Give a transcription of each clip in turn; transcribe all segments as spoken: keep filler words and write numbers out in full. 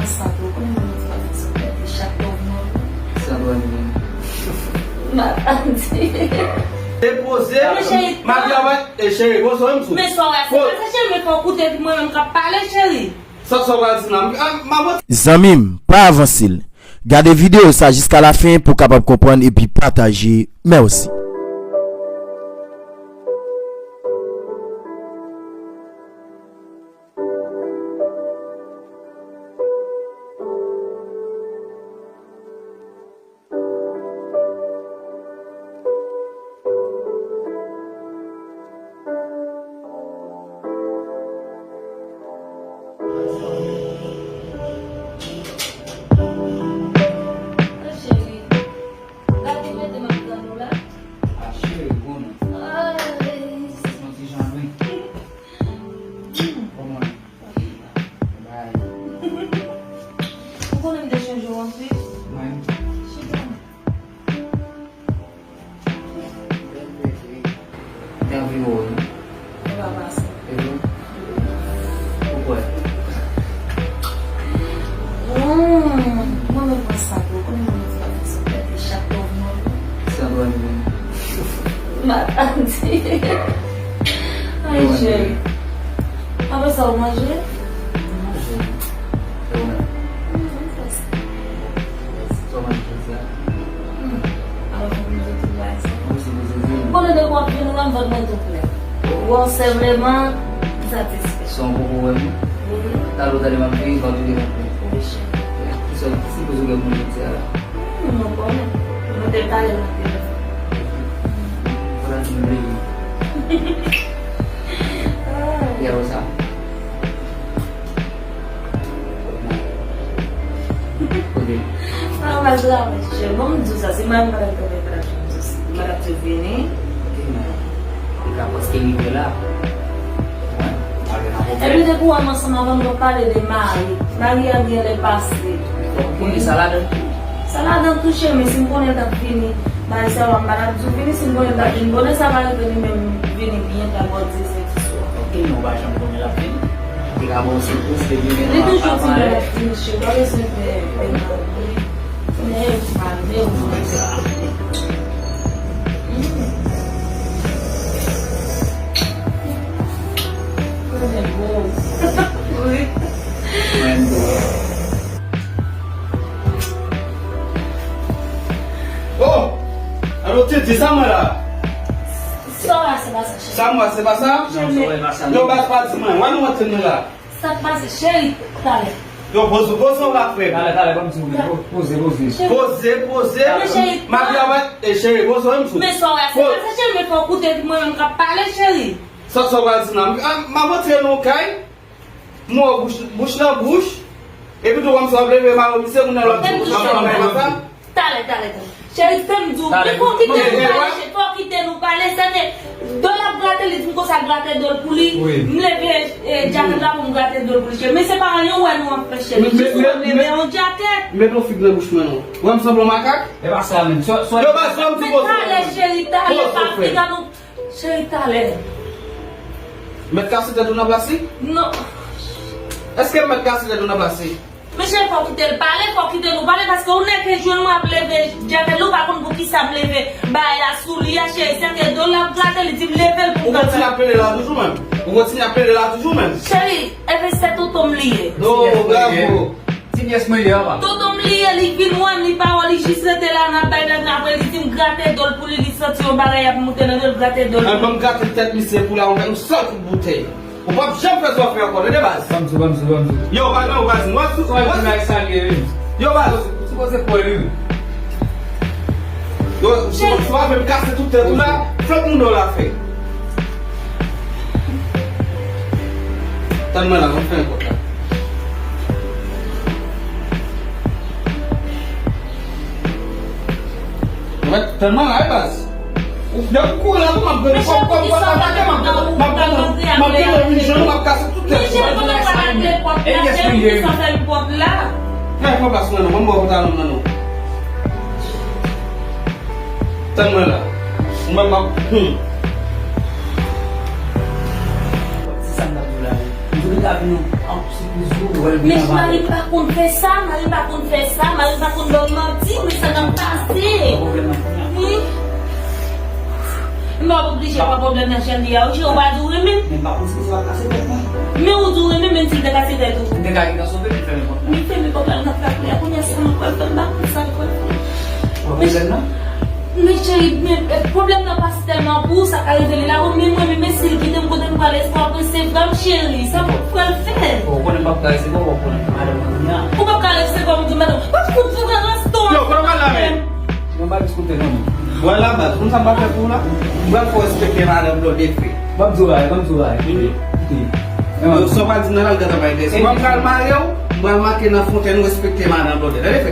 Sa tou, konnen mwen fè sa, pèdi chak lòv mwen. Sa dwa li menm. M ap di. Depoze, Mwen, cheri, m ap travay, e cheri, bon, sa menm sou. Men sa w wè, se pa sa, cheri, men fò w koute, epi mwen menm k ap pale, cheri. Sa, sa w pral di la, m, a, m ap Zanmi m, pa avanse l. Gade videyo sa jiska lafen pou w kapab konprann epi pataje. Mèsi. Cheri, gade mete m ap tann ou la. A cheri, bon non. Ay. Santi jan wi. Kòman? Bay. Ou konnen m te chanje w anpil? Mwen. Chita. M te anvi wè w wi. E pa pase. E vre? Ou kwè? Hmm, mwen menm mwen sa tou, konnen mwen menm sa tou, sa pèdi chak lòv mwen. Sa dwa li menm. M ap di. Ay, cheri. Apre sa, ou manje? Manje. E ou menm? Hmm, mwen fè sa. Sa w manje jodi a? Hmm. Alò, fò m di tout bagay sa. Mwen se pou sezi. Bon, lè w ap vin la, m vant mwen tou plen. Ou wè w sèlman, m satisfè. Sa w poko wè m? Wi. Talè w tande m ap vini, vant ou devan plen. Wi, cheri. Kisa, ki sipoze gen pou jodi a la? Hmm, mwen konnen. Mwen te pale nan telefòn. Fò w ta di m vle vini. Ah. Yè ou sa? Kote? An, m al travay, cheri. Bon, m di w sa, si madanm, madanm Tòpè pa t ap vini, madanm te vini. Ok, men li ka paske rive la. Wi, m al nan pwoblèm. Epi depi w wè m ansanm avè l, nou pale de mari. Mari a genlè pase. Fò w konnen sa ladan tou. Sa ladan tou, cheri, men si m konnen l t ap vini, bagay sa yo, m pa t ap di w vini, si m konnen l t ap vini bonè, sa pa rive li menm vini byen ta bò diz èdiswa. Ok, men w pa janm konnen l ap vini. Li ka ba w sipris, li vini. Li toujou di lè l ap vini, cheri, pa bezwen pè, pè nan li. Men, pa, men, Wi. Mwen tou. Oh! Alo, Titi, sa mwen la? Sa w wè, se pa sa, cheri. Sa mwen, se pa sa? Non, sa w wè, pa sa. Yo, baz, pa di mwen. Wè nou antre mwen la. Sa k pase, cheri, talè. Yo, poze, poze w la, frè. Talè, talè, ban m di w, po-, poze, poze. Poze, poze. Men, cheri, m ap travay, e, cheri, poze w, m sou. Men sa w wè, se pa sa, cheri, men fò w koute, epi mwen menm k ap pale, cheri. Sa, sa w pral di la? M, a, m ap antre nan yon kay. M wè w bouch, bouch nan bouch. Epi tou kòmsi w ap leve mare misye, moun nan l ap di w, m ap fè yon bagay konsa. Talè, talè, talè. Cheri, fè m di w, men fò w kite nou pale, cheri, fò w kite nou pale. Sèke do l ap grate, li di m konsa grate do l pou li. M leve, e, djakèt la pou m grate do l pou li, cheri. Men se pa anyen w wè nou ap fè, cheri. Jis ou wè m leve yon djakèt. Met yon fig nan bouch mwen non. Ou wè m sanble yon makak? E pa sa menm. Yo, baz, fè m di poze w. Men talè, cheri, talè, pa piga nou. Cheri, talè. Mèt kase tèt ou nan plas li? Non. Èske m mèt kase tèt ou nan plas li? Men cheri, fò w kite l pale, fò w kite nou pale, paske ou nèk jwenn mwen ap leve djakèt la, ou pa konn poukisa m leve bagay la sou li a, cheri. Sèke do l ap grate, li di m leve l pou m ka. Ou kontinye ap pede la toujou menm? Ou kontinye ap pede la toujou menm? Cheri, e se tonton m li ye. Oh, bravo. Ti pyès mwen ye, papa. Tonton m li ye, li vin wè m, li pa wè, li jis rete la, n ap bay bèt la, apre li di m grate do l pou li, li santi yon bagay ap moute nan do l, grate do l. An, ban m grate tèt misye pou la, ou fè m sòt kout boutèy. Ou p ap janm fè sa w fè ankò, tande baz. Ban m di w, ban m di w, ban m di w. Yo, baz, non, baz, non, sou, sou, sou, sou, sou, yo, baz. Ou sipoze pran li, wi. Yo, si w pa fè m kase tout tèt ou la, frèt moun nan w la fè. Tann mwen la, mwen fè yon kòb la. Mwen, tann mwen la, wi, baz. Ou, lè ou kouri la, tou, m ap gade kòb, kòb, kòb, m ap gade, m ap gade, m ap gade, m ap gade, m ap gade, m ap kase tout tèt ou. Men cheri, mwen pa gade pòt la, cheri, sa fè l pòt la. Nan, pran plas mwen non, mwen ba w pantalon nan non. Tann mwen la. Ou menm m ap, hmm. Ti sa m t ap di w la, wi. M di Li ka vin an sipriz ou, ou wè l vin anba. Men mari m pa konn fè sa, mari m pa konn fè sa, mari m pa konn ba w manti, men sa k ap pase. Wi. M pa oblije wè pwoblèm nan jan li ye a, wi, cheri, ou pa di w renmen m. Men pa konn si se pa kase tèt mwen. Men ou di w renmen m, menm si l te kase tèt ou. M te ka gentan sove, men fèmen pòt la. Men fèmen pòt la, l ap frape a, kounye a sa nou pral fè, m pa konn sa l pral fè. Wè pwoblèm nan? Men cheri, men, eh, pwoblèm nan pa sèlman pou ou, sa ka revele la, wi, men mwen, men, men si l kite m kote m prale, espwa mwen se vrè m cheri, sa pou pral fè. Bon, ou konnen m p ap ka resevwa w, ou konnen madanm mwen kounye a. Ou p ap ka resevwa m, di madanm, w ap fout vre rans ton. Yo, kote w pral la, men? Mwen pa jis koute non. Wè la baz, konn sa m pral fè pou ou la? M pral fè w respekte madanm Blòdè fre. Ban m di w bagay, ban m di w bagay. Koute. Yo, sa w pral di m nan la, l gentan bay tèt. Mwen m pral mare w, m pral make nan fonten ou respekte madanm Blòdè. Tande fè.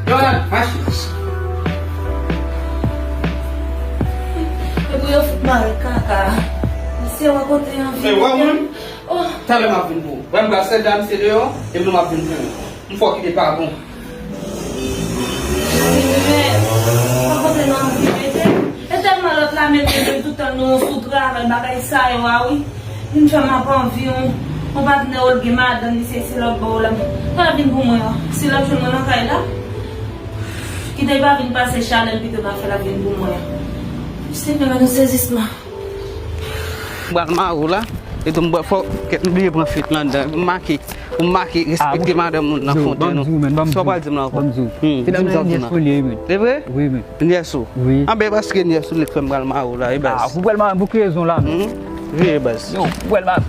Yo, Nan, mache. Epi yo fout mare kaka. Misye wè kote yon vi. Men wè mwen. Oh. Talè m ap vin pou ou. Wè m pral sèl dam se deyò, epi m ap vin pou ou. M fè w kite pa bon. Men, pa kote nan anvi mete. E tèlman lòt la menm, menm tout tan nou sou travay, bagay sa yo a, wi. Vin fè m ap anvi yon, yon patnè w gen madanm, li se, se lòt bò w la. Sa l ap vin pou mwen an? Si l ap jwenn mwen nan kay la, kite l pa vin pase chalè l pito nan fè l ap vin pou mwen an. Senyè, men nou sezisman. M pral mare w la, e tou m pral fò, kèt m bliye pran fwit la anndan, m make, m make respekte madanm moun nan fonten non. Sa w pral di m la ankò? Ban m di w. Se dam nan nyès mwen li ye, men. Se vre? Wi, men. Nyès ou? Wi. Anben, paske nyès ou li k fè m pral mare w la, e baz. Ah, ou pral mare m pou ki rezon la, men? Vire baz. Yo, ou pral mare.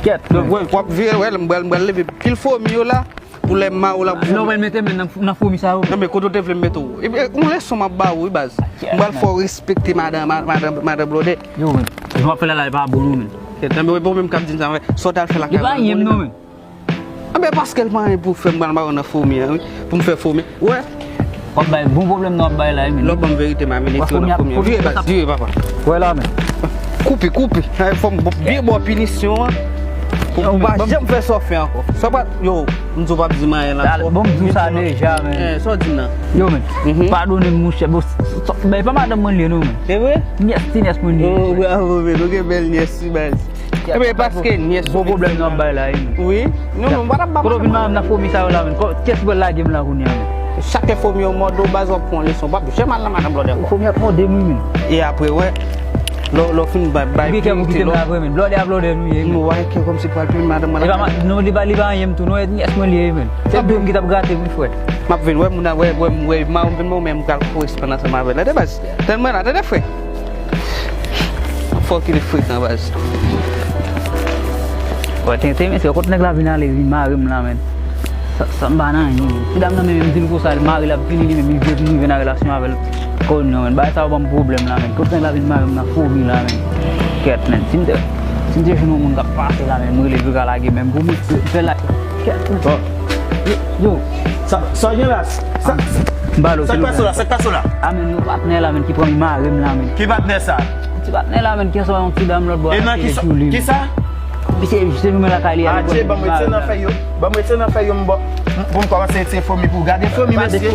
Kèt, men. W ap vire, wè, m pral, m pral leve pil fomi yo la, pou lè m mare w la. Non, mwen mete men nan, nan fomi sa yo. Non, men kote w te vle m mete w? E, e, yon leson m ap ba ou, wi, baz. M pral fè w respekte madan, ma-, madan, madan Blòdè. Yo, men. Jan w ap fè la la, e pa bon, non, men. Kèt, non, men bon, menm k ap di m sa, sa w t al fè lakay ou. Li pa anyen m, non, men. Anben, paske l pa anyen pou fè, m pral mare w nan fomi an, wi. Pou m fè fomi. Wè. W ap bay bon pwoblèm nan w ap bay la, wi, men. Lè w ban m verite, m a vin ekri w nan fomi an. Vire, baz, vire, papa. Wè la, men. Koupe, koupe. Fò m byen ba w pinisyon an. Pou w pa janm fè sa w fè ankò. Sa w pa, yo, m di w p ap di m anyen la ankò. Bon, m di w sa deja, men. Eh, sa w di m nan? Yo, men. Padone m, monchè. Bon, men e pa madanm mwen li ye, non, men. Se vre? Nyès, ti nyès mwen li ye. Oh, bravo, men. Ou gen bèl nyès, wi, baz. Ebyen, paske nyès ou bon pwoblèm nan ap bay la, wi. Wi. Non, non, m pa t ap ba madanm. Kote w vin mare m nan fomi sa yo la, men? Kiyès ki pral lage m la kounye a, men? Chak lè fomi yo mòde w, baz, w ap pran yon leson. W ap janm al nan madanm Blòdè ankò. Fomi ap mòde m, wi, men. E apre, wè, lè, lè w fin bay, bay purity love. Blòdè a Blòdè nou ye, men. Nou wè kè kòmsi pral plen madanm mwen. E pa ma-, non, li pa, li pa anyen m tou, non, e nyès mwen li ye, men. Se dlo m ki t ap grate m, wi, frè. M ap vin, wè, moun a, wè, wè, wè, m a vin, men m pral koresponn ansanm avè l. Tande, baz. Tann mwen la, tande, frè. Fò w kite frekan, baz. Wè, tenten, men se kot nèg la vin ale, vin mare m la, men. Sa, sa m pa nan anyen, men. Ti dam nan, men, menm di l konsa, l mare l ap vini, li menm, li vle vin rive nan relasyon avè l. Kounye a, men. Bagay sa yo ban m pwoblèm la, men. Kot nèg la vin mare m nan fomi la, men. Kèt, men. Si m te, si m te jwenn yon moun k ap pase la, men, m rele l pou l ka lage, men, pou m fè la. Kèt, men. Yo, yo. Sa, sa w gen la? Sa, sa k pase w la? Sa k pase w la? A, men, yon patnè la, men, ki pran m mare m la, men. Ki patnè sa? Ti patnè la, men, ki ansanm yon ti dam lòt bò a, se Julie. Kisa? Misye, misye nou men lakay li a. Adje, ban m retire nan fèy yo. Ban m retire nan fèy yo, m bò. Pou m kòmanse retire fomi pou ou. Gade fomi, mesye.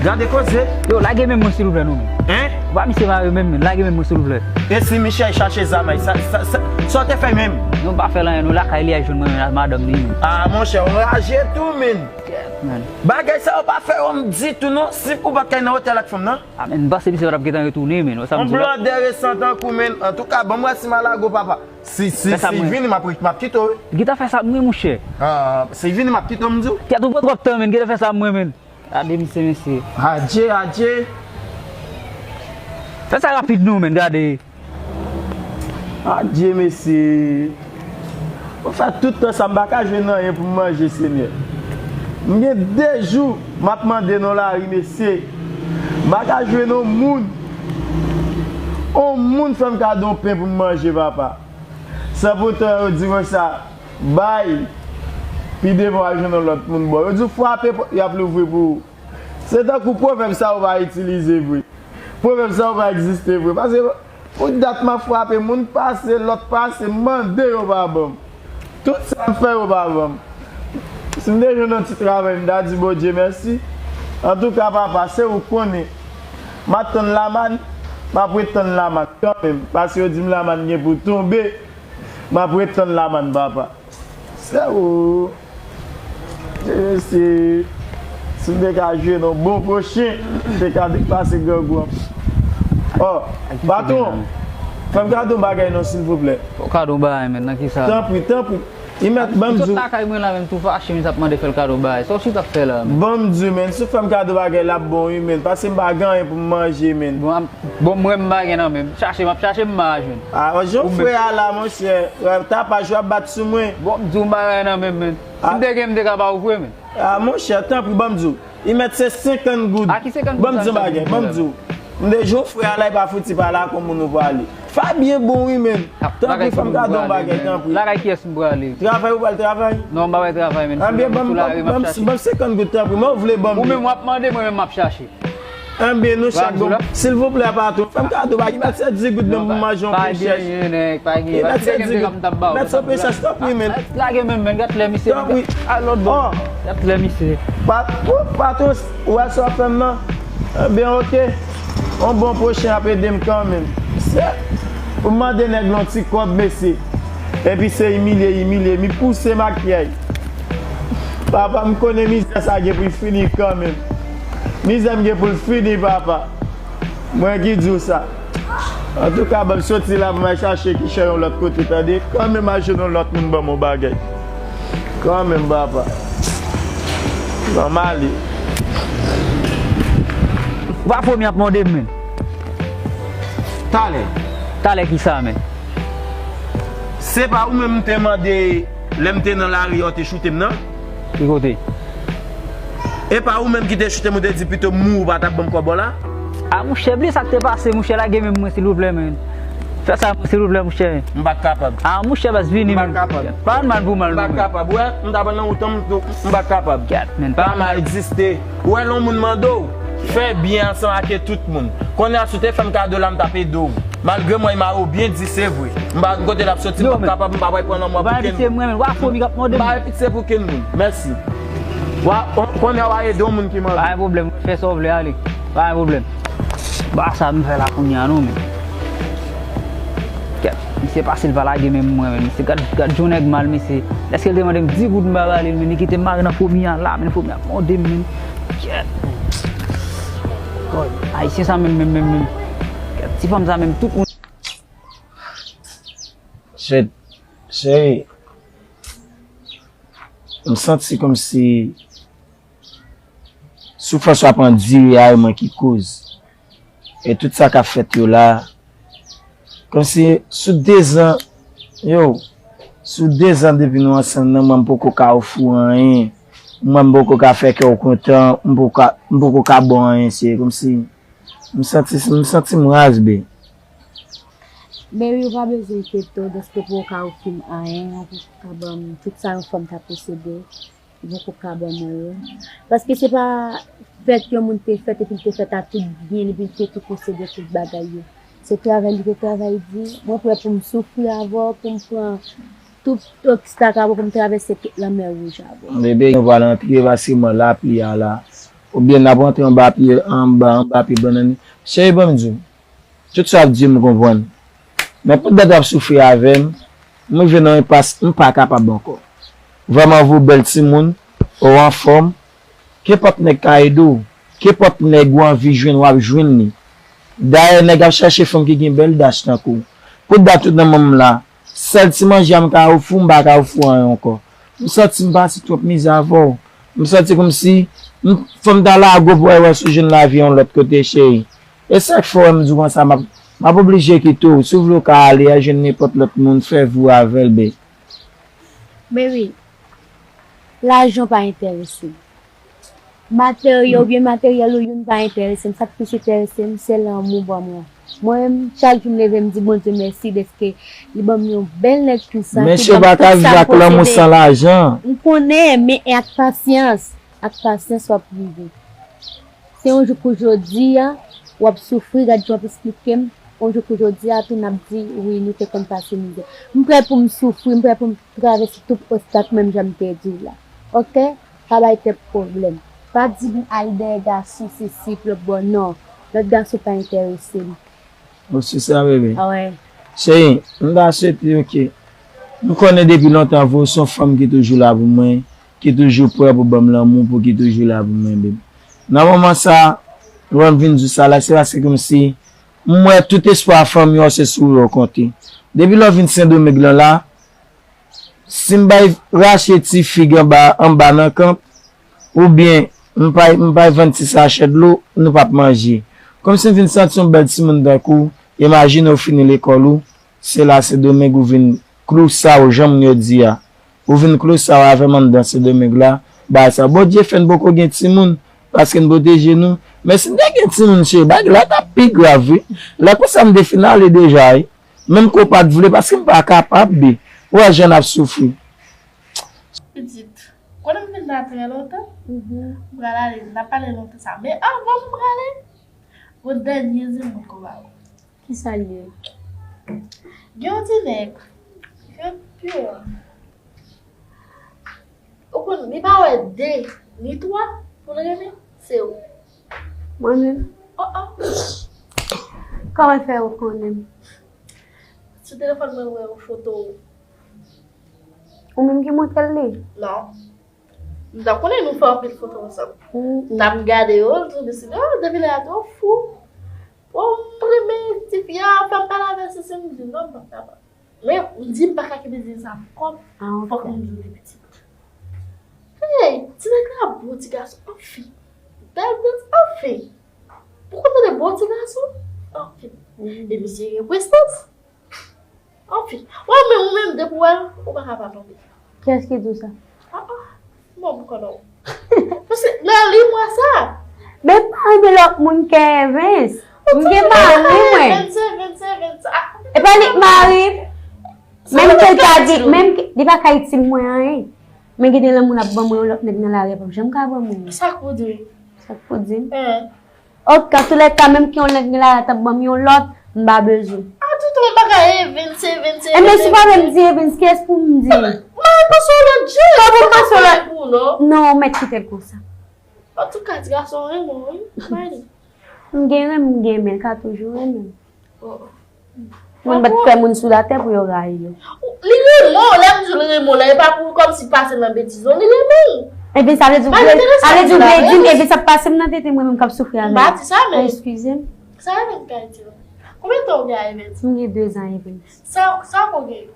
Gade koze. Yo, lage men mwen, silvouplè, non, men. Hein? Ou pa misye mare menm, men. Lage men mwen, silvouplè. E si Michel chache zam, sa, sa, sa, sa w te fè menm? Non, pa fè l anyen, non, lakay li a jwenn mwen, men, ak madanm li, men. Ah, monchè, ou raje tou, men. Kèt, men. Bagay sa yo pa fè wòm ditou, non. Si ou pa t kay nan otèl ak fanm nan. Ah, men, m panse misye pa t ap gentan retounen, men. Yon blòdè resan tankou, men. Antouka, ban m wè si m a lage w, papa. Si, si, si vini, m ap, m ap kite w, wi. Gentan fè sa pou mwen, monchè. Ah, si vini, m ap kite w, m di w. Kèt, ou pran twòp tan, men. Gentan fè sa pou mwen, men. Gade misye, mesye. Adje, adje. Fè sa rapid, non, men. Gade. Adje, mesye. Ou fè tout tan sa, m pa ka jwenn anyen pou m manje, Senyè. M gen de jou, m ap mande nan lari, mesye. M pa ka jwenn yon moun. Yon moun fè m kado yon pen pou m manje, papa. San poutan, yo di konsa, bay, pi devan w al jwenn yon lòt moun ba w. Yo di w frape, y ap louvri pou ou. Se tankou pwovèb sa yo pa itilize vre. Pwovèb sa yo pa egziste vre. Paske pou dat m ap frape, moun pase, lòt pase, m mande yo pa ban m. Tout sa m fè yo pa ban m. Si m te jwenn yon ti travay, m ta di Bondye mèsi. Antouka, papa, se ou k konnen. M ap tann lamàn, m ap ret tann lamàn kanmenm. Paske yo di m lamàn gen pou tonbe. M ap ret tann la, man, papa. Sa ou. Mesye, si m te ka jwe nan bon pwochen, m te ka pase grangou an. Oh, patwon, fè m kado yon bagay non, silvouplè. Fè w kado yon bagay, men, nan ki sa? Tanpri, tanpri. Li mèt ban m di w. Sot lakay mwen la menm tou fache, misye ap mande fè l kado bagay. Sa w chita ap fè la menm? Ban m di w, men, si w fè m kado bagay la ap bon wi, men, paske m pa gen anyen pou m manje, men. Bon, ap- bon, mwen m pa gen nan men m. Chache, m ap chache, m pa jwenn. Ah, jan w fre a la, monchè, tapaj w ap bat sou mwen. Bon, m di w m pa gen anyen nan men m, men. Si m te gen, m te ka ba w vre, men. Ah, monchè, tanpri, ban m di w. Li mèt se senkant goud. A ki senkant goud? Ban m di w bagay, ban m di w. M deja w frè a la, li pa fouti pale ak yon moun ou prale. Fabien bon wi, men. Tanpri, fè m kado yon bagay, tanpri. Lakay kiyès m prale? Travay ou pral travay? Non, m pa pral travay, men. Anben, ban m, ban m, ban m, ban m senkant goud, tanpri. Mwen ou vle ban m. Ou menm w ap mande, mwen menm m ap chache. Anben, nou chak bon. Silvouplè, patwon, fè m kado bagay. Li mèt se dis goud menm pou manje yon pwen chèch. Pa genyen, nèg, pa genyen. Li mèt se dis goud. Mèt se pwen chèch, tanpri, men. Lage menm, men, gad lè misye. Tanpri. Al lòt bò. Gad lè misye. Patwon, ou wè sa w ap fè m nan? Ebyen, oke. Yon bon pwochen ap ede m kanmenm. Se pou m mande nèg la yon ti kòb, mesye. Epi se imilye, imilye, mi pouse makyay. Papa, m konnen mizè sa gen pou l fini kanmenm. Mizè m gen pou l fini, papa. Mwen ki di w sa. Antouka, ban m soti la pou m al chache kichòy yon lòt kote, tande? Kanmenm al jwenn yon lòt moun ban m yon bagay. Kanmenm, papa. Ban m ale. Ou pa fomi ap mande m, men. Talè. Talè ki sa, men? Se pa ou menm m te mande lè m te nan lari a, ou te choute m nan? Ki kote? E pa ou menm ki te choute m, ou te di pito m mouri ou pa t ap ban m kòb ou la? A, mouchè, bliye sa k te pase, mouchè, lage men m mwen, silvouplè, men. Fè sa, silvouplè, mouchè. M pa t kapab. A, mouchè, baz, vini, men. M pa t kapab. Pa ann mal pou mal, non, men. M pa t kapab. Ou wè, m t ap nan wout an, m, m pa t kapab. Gad, men. Karma egziste. Ou wè, lè yon moun mande w, fè byen ansanm ak tout moun. Kounye a, si w te fè m kado la, m t ap ede w. Malgre mwen, Imaro byen di, se vre. M pa konn kote l ap soti, m p ap kapab, m pa pral pran lanmò pou kenn moun. M pa gen pitye pou kenn moun. Wa, on, kounye a, w a ede yon moun ki mande. Pa gen pwoblèm, fè sa w vle, ale. Pa gen pwoblèm. Ba sa m fè la kounye a, non, men. Kèt, misye pase, l pa lage menm mwen, men. Misye gad, gad jan nèg mal, mesye. Lèske l te mande m dis goud, m pa ba li l, men. Li kite m mare nan fomi a la, men, fomi a mòde m, men. Kèt. Boy, ayisyen sa menm, menm, menm, menm. Kèt, ti fanm sa menm, tout moun. Shit, cheri, m santi kòmsi soufrans ou ap andire a, e mwen ki koz. E tout sa k ap fèt yo la, kòmsi sou dezan, yo, sou dezan depi nou ansanm nan, mwen m poko ka ofri w anyen. Mwen m poko ka fè kè w kontan, m poko ka, m poko ka ba w anyen, se kòmsi m santi, m santi m raz, bae. Baby, ou pa bezwen enkyete w, dèske ou poko ka ofri m anyen, ou poko ka ban m tout sa yon fanm ta posede. Ou poko ka ban mwen yo. Paske se pa fèt yon moun te fèt epi l te fèt a tout byen li, epi l te tou posede tout bagay yo. Se travay li te travay di, mwen prè pou m soufri avè w, pou m pran tout obstak avè w, pou m travèse tout lanmè wouj avè w. Bebe, nou pral antre paske mwen lapli a la. Oubyen n ap antre anba pye, anba, anba pye bannann. Cheri, ban m di w. Tout sa w ap di, m konprann. Men pou dat w ap soufri avè m, m rive nan enpas, m pa kapab ankò. Vrèman, ou bèl timoun, ou anfòm, kenpòt nèg ka ede w, kenpòt nèg ou anvi jwenn, w ap jwenn li. Dayè, nèg ap chache fanm ki gen bèl dach tankou w. Pou dat ou nan men m la, sèl ti manje a m ka ofri w, m pa ka ofri w anyen ankò. M santi m pase twòp mizè avè w. M santi kòmsi m, fò m ta lage w pou w al wè si w jwenn lavi yon lòt kote, cheri. E sa k fè w wè m di w konsa, m ap, m ap oblije kite w. Si w vle w ka ale, al jwenn nenpòt lòt moun, fè vi w avè l, bae. Baby, lajan pa enterese m. Materyo oubyen materyèl ou youn pa enterese m. Sa k plis enterese m, se lanmou w ban mwen. Mwen menm, chak jou m leve, m di Bondye mèsi dèske li ban m yon bèl nèg tousan ki ban m tout sa m posede. Mesye pa ka viv ak lanmou san lajan. M konnen, men e ak pasyans, ak pasyans w ap rive. Se yon jou kou jodi a, w ap soufri, gad jan w ap esplike m. Yon jou kou jodi a tou, n ap di, wi, nou te konn pase mizè. M prè pou m soufri, m prè pou m travèse tout obstak, menm jan m te di w la. Oke? Pa bay tèt pwoblèm. Pa di m al dèyè gason, sesi, lòt bò, non. Lòt gason pa enterese m. Ou si sa, bebe? Wi. Cheri, m ta swete, oke. M konnen depi lontan vre w se yon fanm ki toujou la pou mwen, ki toujou prè pou ban m lanmou, pou ki toujou la pou mwen, baby. Nan moman sa, lè m vin di w sa la, se paske kòmsi m wè tout espwa fanmi w se sou ou yo konte. Depi lè w vin Sendomeng lan la, si m bay rache ti fig anba, anba nan kanp, oubyen m pay, m pay vann ti sachè dlo, nou p ap manje. Kòmsi m vin santi yon bèl timoun tankou w, imajine w fini lekòl ou, se la Sendomeng ou vin klou sa w jan moun yo di a. Ou vin klou sa w avè m anndan Sendomeng la, bagay sa. Bondye fè n poko gen timoun, paske n pwoteje nou. Men si n te gen timoun, cheri, bagay la t ap pi grav, wi. Lè konsa m te fin ale deja, wi. Menm ke w pa t vle, paske m pa kapab, bi. Ou wè jan n ap soufri. Pitit, konnen m vin la trè lontan. M pral ale, n ap pale lontan sa. Men anvan m prale, gon dènye zen mwen ko ba ou. Kisa l ye? Gen yon ti nèg, li fè pyo. Ou konn, li pa wè de, ni twa, pou l renmen, se ou. Mwen menm? Oh, oh. Kòman fè ou konnen m? Sou telefòn mwen, mwen wè yon foto ou. Ou menm ki montre l li? Non. M ta konnen nou fè anpil foto ansanm. Mm, mm. M t ap gade yo, m tou deside, oh, depi lè a tou fou. Oh, m renmen tifi a, fè m pale avè l, se, se, m di non, m p ap kapab. Men, m di m pa ka kenbe zen sa ankò, ah, ok, fòk m di w li pitit. Hey, ti nèg la bon ti gason, anfen. Bèl pitit, anfen. Pou kote de bon ti gason, anfen. Mm. E misye gen prestans. Anfen, w ap menm, ou menm depi w wè l, ou pa ka pa tonbe. Kiyès ki di w sa? Ah, ah, mwen m konnen w. Paske nan li m wè sa. Men pa gen lòt moun ke Evens. M gen mari mwen. Evens, Evens, Evens. Ah. E pa li k mari m. Menm ke l ta di, menm ke, li pa ka itil mwen anyen. Men gen de lanmou l ap ban mwen, yon lòt nèg nan lari a p ap janm ka ban mwen. Sa k pou di w? Sa k pou di m? Hein. Ok, antoulèka, menm ke yon nèg la t ap ban m yon lòt, m pa bezwen. Ah, tout yon bagay Evens, Evens, Evens. Enben, si w pa vle m di Evens, kiyès pou m di? Mwen panse yon lòt jan. Kòman w panse yon lòt? Pou non. Non, ou mèt kite l konsa. Antouka, ti gason renmen w, wi. Mwen gen renmen, m gen renmen, l ka toujou renmen m. Oh. Mwen bat fè moun sou latè pou yo rayi yo. Li renmen w, lè m di w li renmen w la, e pa pou kòmsi pase nan betiz, non, li renmen w. Ebyen, sa vle di w vle, sa vle di w vle di m, ebyen, sa pase m nan tete mwen menm k ap soufri avè l. M pa di sa, men eskize m. Sa Evens ka itil ou? Konbyen tan w gen a Evens? M gen de zan, Evens. Sa, sa w gen?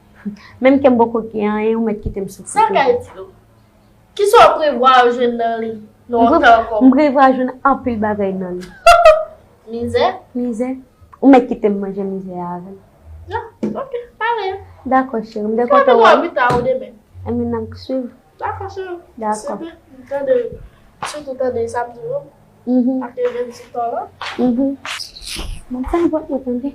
Menm ke m poko gen anyen, ou mèt kite m soufri toujou. Sa ka itil ou? Kisa w prevwa jwenn nan li? Non, ankò. M prevwa jwenn anpil bagay nan li. Mizè? Mizè. Ou mèt kite m manje mizè a avè l. Non, ok, pale. Dakò, cheri, m te kontan wè w. Fè w pita ou demen. Enben, n ap swiv. Dakò, cheri. Dakò. M tande, sitou tande sa m di w. Mhm. Ak Evens sou tan lan. Mhm. Bon, fè yon pòt mwen tande.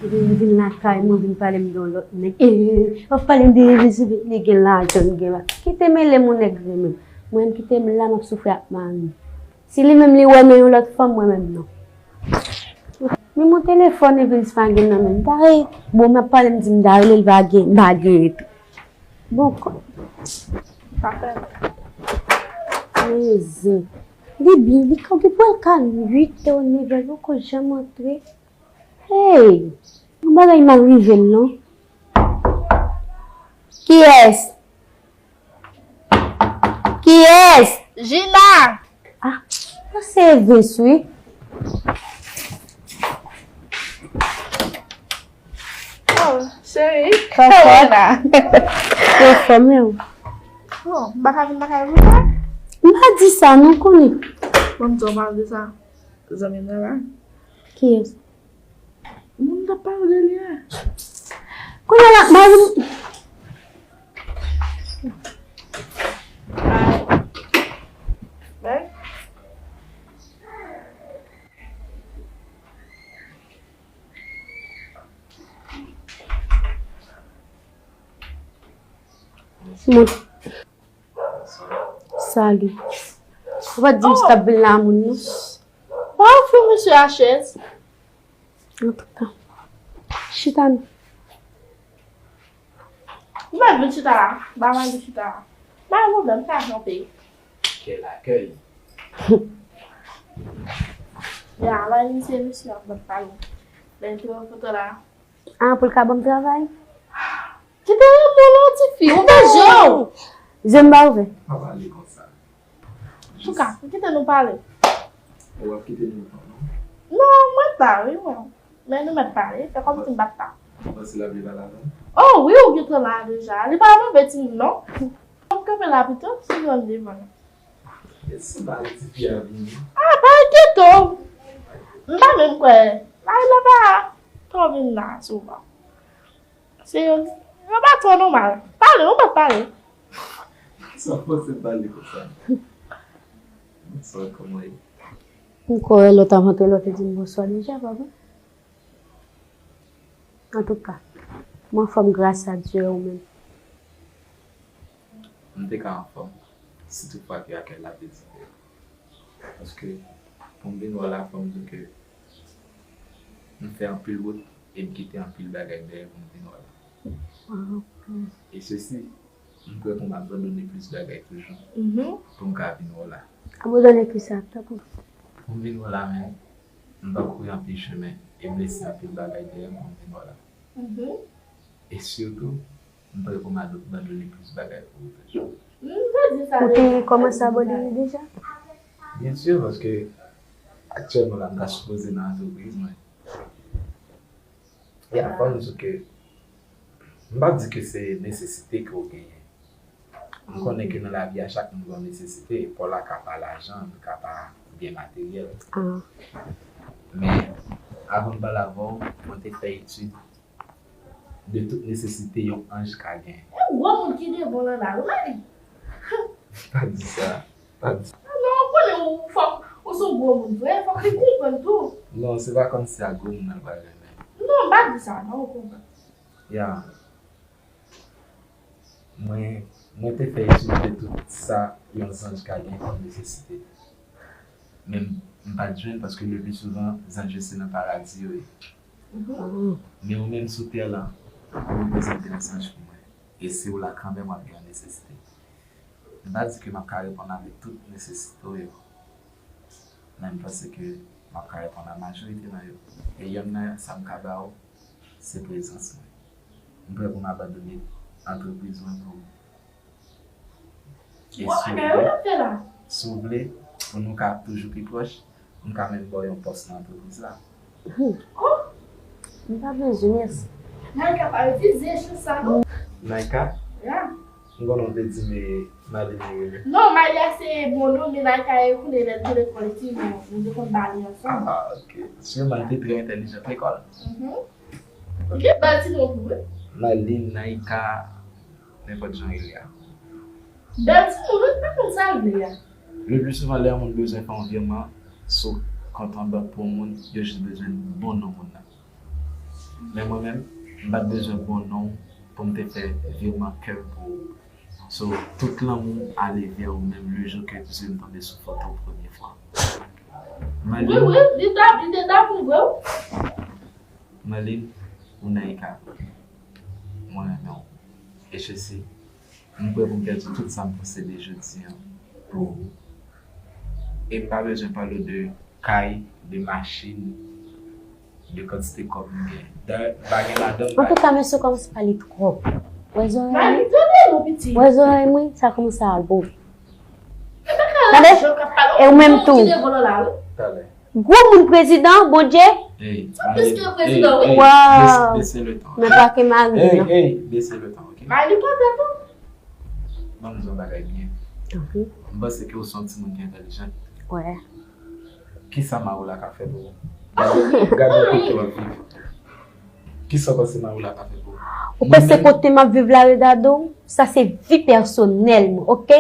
Epi m vin lakay mwen, vin pale m de yon lòt nèg. Eh, w ap pale m de Evens, li gen lajan, li gen la. Kite mele m yon nèg renmen m. Mwen menm kite m la, m ap soufri ak mari m. Si li menm li wè men yon lòt fanm, mwen menm non. Men mon telefòn Evens pa gen nan men m. Dare, bon, m ap pale m di m dare, li pa gen, m pa gen tou. Bon, kò. Pa fè. Mezon. Li byen, li ka gen pral ka uit è, nèf è, li poko janm antre. Hey! Yon bagay mal rive l non. Kiyès? Kiyès? Jina! Ah, se Evens wi. Oh, cheri. Kòkòt. Yo fò men w. Oh, m pa ka vin lakay ou sa? M pa di sa non, konnen. Bon, m di w pa di sa. Zanmi m nan la. Kiyès? Moun t ap pale de li a. Kounye a la, mari m. Bay. Simon. Salut. Ou pa t di m si t ap vin la moun non. Bon, ofri misye a chèz. Antouka. Chita non. Ou mèt vin chita la. Ba mwen vin chita la. Pa gen pwoblèm, sa kanpe. Quel accueil. Ya, la misye, misye ap bat pale. Lè m te wè foto la. Ah, pou l ka ban m travay? Kite renmen non, tifi, ouvè je w. Je m pa ouvè. Pa pale konsa. Antouka, kite nou pale. Ou ap kite nou tan, non? Non, mwen ta, wi, mwen. Men nou mèt pale, fè kòmsi m pa t la. Ou panse l ap vle pale avè m? Oh, wi, ou gentan la deja. Li pa move timoun, non. Fò m kanpe la pito, si nou ann devan. Èske m pa di tifi a vini? Ah, pa enkyete w. M pa menm kwè. Layla pa twò vin la souvan. Se yo, yo pa twò nòmal. Pale, ou pa pale. Sa fòse m pale konsa. Bonswa, kòman w ye? M kwè lè w t ap antre, lè w te di m bonswa deja, pa vre? Antouka, m anfòm gras a Dye, ou menm? M te ka anfòm, si toutfwa ke akèy la te dife. Paske, pou m vin wè w la, fò m di w ke m fè anpil wout e m kite anpil bagay dèyè pou m vin wè w la. Ah, ok. E sesi, m prè pou m abandone plis bagay toujou, mhm, pou m ka vin wè w la. Abandone kisa, tankou? Pou m vin wè w la, men, m pakouri anpil chemen e m lese anpil bagay dèyè m pou m vin wè w la. Mhm. E sitou, m prè pou m abandone plis bagay pou ou toujou. M te di sa deja. Ou te kòmanse abandone deja? Byen si, paske aktyèlman la, m ta sipoze nan antrepriz mwen. E a fò m di w ke, m p ap di ke se nesesite ke w genyen. M konnen ke nan lavi a, chak moun gen yon nesesite. Pa w la ka pa lajan, li ka pa byen materyèl. Ah. Men, avan m pale avè w, mwen te fè etid de tout nesesite yon anj ka gen. E gwo moun ki devan w lan la, wi. Pa di sa. Pa di sa. Non, ou konnen ou fòk, ou se yon gwo moun vre, fòk ou konprann tou. Non, se pa kòmsi a gwo moun nan pa renmen. Non, pa di sa, non, ou konprann. Ya. Mwen, mwen te fè etid de tout sa yon zanj ka gen kòm nesesite. Men m, m pa t jwenn paske le pli souvan, zanj yo se nan paradi yo ye. Mhm. Men ou menm sou tè lan, ou reprezante yon zanj pou mwen. E si w la kanmenm, w ap gen yon nesesite. M pa di ke m ap ka reponn avèk tout nesesite w yo. Men m panse ke m ap ka reponn a majorite nan yo. E yonn nan sa m ka ba w, se prezans mwen. M prè pou m abandone antrepriz mwen pou ou. E si w vle, si w vle, pou nou ka toujou pi pwòch, m ka menm ba w yon pòs nan antrepriz la. Hmm. Oh! M pa bezwen, mèsi. Naïka pa refize chans sa, non. Naïka? Ya. M konnen w te di m Maline wi. Non, Malia se bon non, men Naïka e konnen lè l te lekòl, ti nou, nou te konn ba li ansanm. Ah, ok. Sèlman li te trè entèlijant lekòl. Mhm. Ok, ba l ti non pou mwen. Maline, Naïka, nenpòt jan rele a. Bèl timoun, wi, pa konn sa l vle a. Le pli souvan, lè yon moun bezwen fè yon vireman sou kont an bank pou yon moun, yo jis bezwen bon non moun nan. Men mwen menm, m pa t bezwen bon non w pou m te fè vireman kè m pou ou. So, tout lanmou ale vè ou menm le jou ke zye m tonbe sou foto w premye fwa. Wi, wi, li t ap, li te t ap ouvri w. Marlene, ou Naïka, mwen renmen w. E Chessy, m prè pou m pèdi tout sa m posede jodi a pou ou. E m pa bezwen pale w de kay, de machin, de kantite kòb m gen. Dayè, m pa gen madanm. Antouka, mesye kòmanse pale twòp. Wè zòrèy mwen? Wè zòrèy mwen? Sa kòmanse al bon. Tande? E ou menm tou. Talè. Gwo moun prezidan, Bondye. Ey, sa plis ke prezidan, wi. Waw. Bes-, bese le ton. Men pa ke mari, ey, non. Ey, bese le ton, ok? Mari pa tèt ou. Ban m di yon bagay byen. Ok. M panse ke ou se yon timoun ki entèlijan. Wè. Kisa Maroula ka fè pou ou? Gade, gade kote w ap viv. Kisa w panse Maroula ka fè pou ou? Ou panse kote m ap viv la regade w? Sa se vi pèsonèl mwen, ok?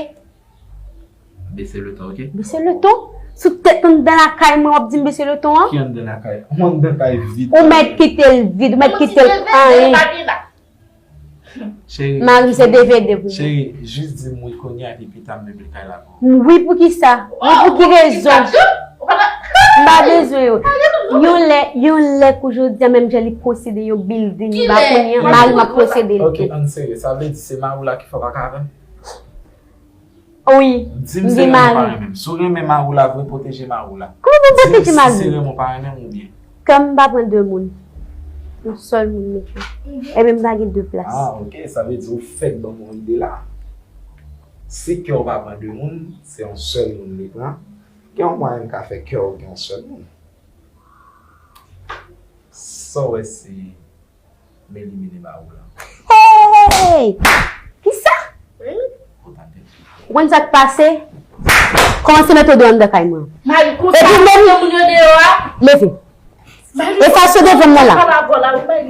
Bese le ton, ok? Bese le ton? Sou tèt anndan lakay mwen, w ap di m bese le ton an? Ki anndan lakay? Ou anndan kay vid. Ou mèt kite l vid, ou mèt kite l anyen. Cheri, mari m se D V D pou mwen. Cheri, jis di m wi kounye a, epi pita m meble kay la pou ou. Wi, poukisa? Wi, pou ki rezon? M pa bezwen yo. Yon lè, yon lè kou jodi a, menm jan li posede yon building, m pa konnen, mari m ap posede l tou. Ok, ann serye. Sa vle di se Maroula ki fè w pa ka avè m? Wi, m gen mari. Di m se renmen w pa renmen m. Si w renmen Maroula vre, pwoteje Maroula. Kòman pou m pwoteje mari m? Di m si se renmen w pa renmen m oubyen. Kè m pa pran de moun. Yon sèl moun li pran. Ebyen, m pa gen de plas. Ah, ok. Sa vle di ou fèk ban m yon ide la. Si kè w pa pran de moun, se yon sèl moun li pran. Gen yon mwayen m ka fè kè w gen yon sèl moun. Sa w wè si m elimine Mawo la? Hey! Kisa? Ou konn sa k pase? Kòmanse mete w deyò anndan kay mwen. Epi menm, leve. Efase devan mwen la.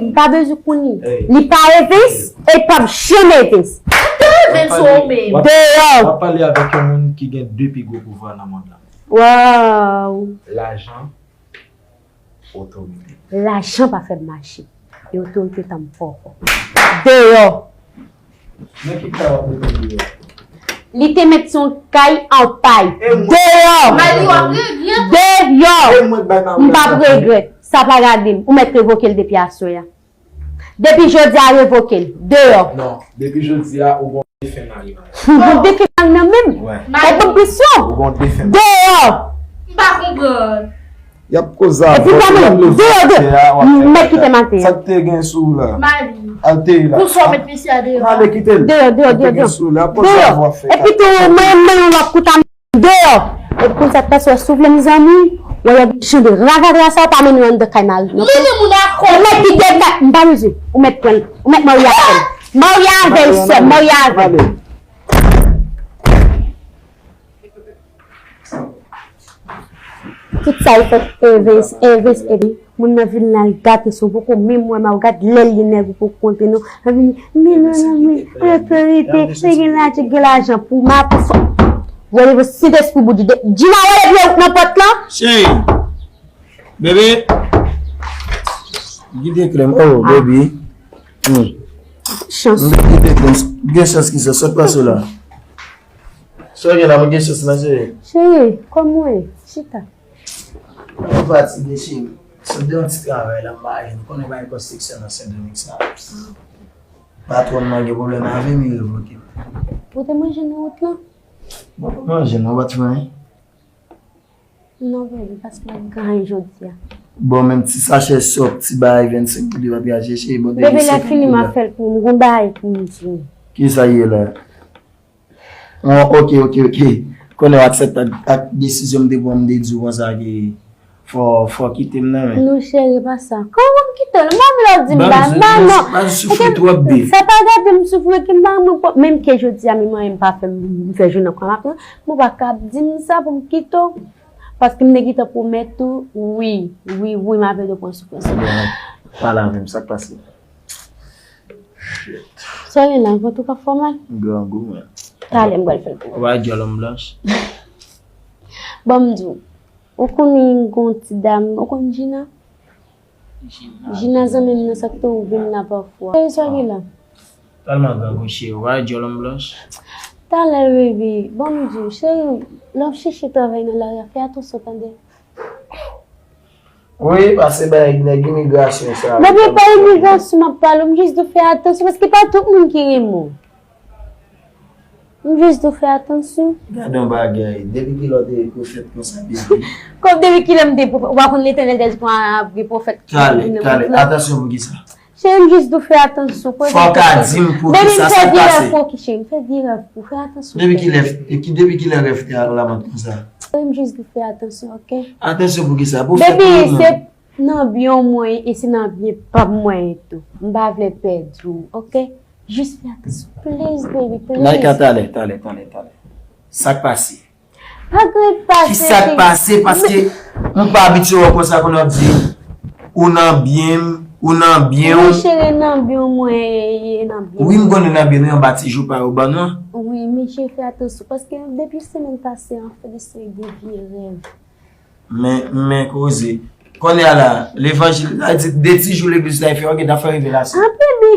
M pa bezwen konnen. Li pa Evens e l p ap janm Evens. Deyò. W ap pale avèk yon moun ki gen de pi gwo pouvwa nan mond lan. Waw. Lajan, otorite. Lajan pa fè m mache. E otorite tanm fò. Deyò. Nan ki kay w ap rete deyò? Li te mèt se yon kay an pay. Deyò! Deyò! M p ap regrèt. Sa pa gade m. Ou mèt revoke l depi aswè a. Depi jodi a, revoke l. Deyò! Non, depi jodi a, ou gon defen mari mwen. Ou gon defen mari nan men m? Ou ban m presyon? Ou gon defen mari. Deyò! M pa konprann. Y ap koze avè w, y ap leve atè a, w ap fè bagay. Mèt kite m atè a. Sa k te gen sou ou la? Al teye la. Pou sa w met mesye a deyò. Ale kite l. Deyò, deyò, deyò, deyò. Deyò. Epi tou, mwen, mwen, w ap koute a m deyò. Epi konn sa k pase, w ap soufle m zanmi, w ap jan de ragadra sa, w pa mennen yo anndan kay mari. Mennen moun a kò. Ou mèt kite m, m pa bezwen. Ou mèt pran l. Ou mèt marye avè l. Marye avè l, sè m, marye avè l. Tout sa yo fèt Evens, Evens, Evens. Moun nan vin la, l gate sou poko menm wè m, gad lè l li nèg ou poko kontre non. L vini, men non, non, men, otorite, se gen lajan, gen lajan pou ma, pou fò. Wè, leve Sentespri boudi. Djina, wè, leve nan pòt lan. Cheri. Bebe. Gide klèm. Oh, baby. Hmm. Chans. Gide klèm. Gen chans ki sa, sa k pase la? Sa w gen la, mwen gen chans la, cheri. Cheri, kòman w ye? Chita. Mwen fatige, cheri. Se de yon ti travay la, m pa jwenn. Ou konnen bagay konstriksyon nan Sendomeng sa. Patwòn mwen gen pwoblèm avè m, li revoke m. Ou te manje nan wout lan? Mwen pa manje, non, w pa t fè anyen. Non, baby, paske m ap ganyen jodi a. Bon, menm ti sachè sòp, ti bagay vennsenk goud, li pa t ka chèche, bon, te gen senk goud la. Baby, lè fini, m ap fè l pou ou. M gon bagay pou m di w. Kisa ye la? Bon, ok, ok, ok. Konnen w aksepte ak, ak desizyon m te pran, m te di w konsa ke fò, fò w kite m nan, men. Non, cheri, pa sa. Kòman m kite w? M pa vle w di m ba, m ba, non. Pa soufri twòp, babe. Sa pa gade m soufri, ke m pa, mwen, menm ke jodi a, menm anyen m pa fè, m fè jounen ankò, m ap pran. Mwen pa ka ap di m sa pou m kite w. Paske m te gentan pwomèt ou, wi, wi, wi, m ap ede w pran soufrans ou. Bon, pale avè m, sa k pase? Shit. Sa w gen la, vant ou ka fè w mal? Grangou, men. Talè, m pral fè l pou ou. Ou pa djòl blanch? Ban m di w, ou konnen gon ti dam, ou konn Gina? Jina zanmi m nan, sa k te ouvri m nan pafwa. Kisa w gen la? Tèlman grangou, cheri, w pa wè djòl blanch? Talè, baby, ban m di w, cheri, lè w ap chèche travay nan lari a, fè atansyon, tande. Wi, pase bay nèg imigrasyon sa. Baby, pa imigrasyon m ap pale w, m jis di w fè atansyon, paske pa tout moun ki renmen w. M jis di w fè atansyon. Gade yon bagay, depi kilè w te pwofèt konsa, baby? Kòm depi kilè m te pwofèt, ou pa konn Letènèl te di pou apre pwofèt ki vin nan mond lan? Talè, talè, atansyon pou kisa? Cheri, m jis di w fè atansyon, koze. Fò w ka di m pou kisa, sa k pase? Baby, m fè virè pou ki, cheri, m fè virè pou, fè atansyon. Depi kilè, depi kilè rèv te alamòd konsa? Cheri, m jis di w fè atansyon, ok? Atansyon pou kisa? Pou fè pou moun. Baby, se nan byen w mwen ye, e se nan byen pa m mwen ye tou. M pa vle pèdi w, ok? Jis fè atansyon. Please, baby, please. Laika, talè, talè, talè, talè. Sa k pase? Pa gen pase. Kisa k pase? Paske m pa abitye wè w konsa, konnen w ap di, ou nan byen m, ou nan byen w. Mon chere, nan byen w mwen ye, nan byen w. Wi, m konnen nan byen nou, anba ti jou pa yo ban nou an. Wi, men cheri, fè atansyon, paske depi semèn pase an, Felice gen vye rèv. Men, men koze. Kounye a la, levanjil, sa di de ti jou legliz la, e fè yo gentan fè revelasyon. Ah, baby,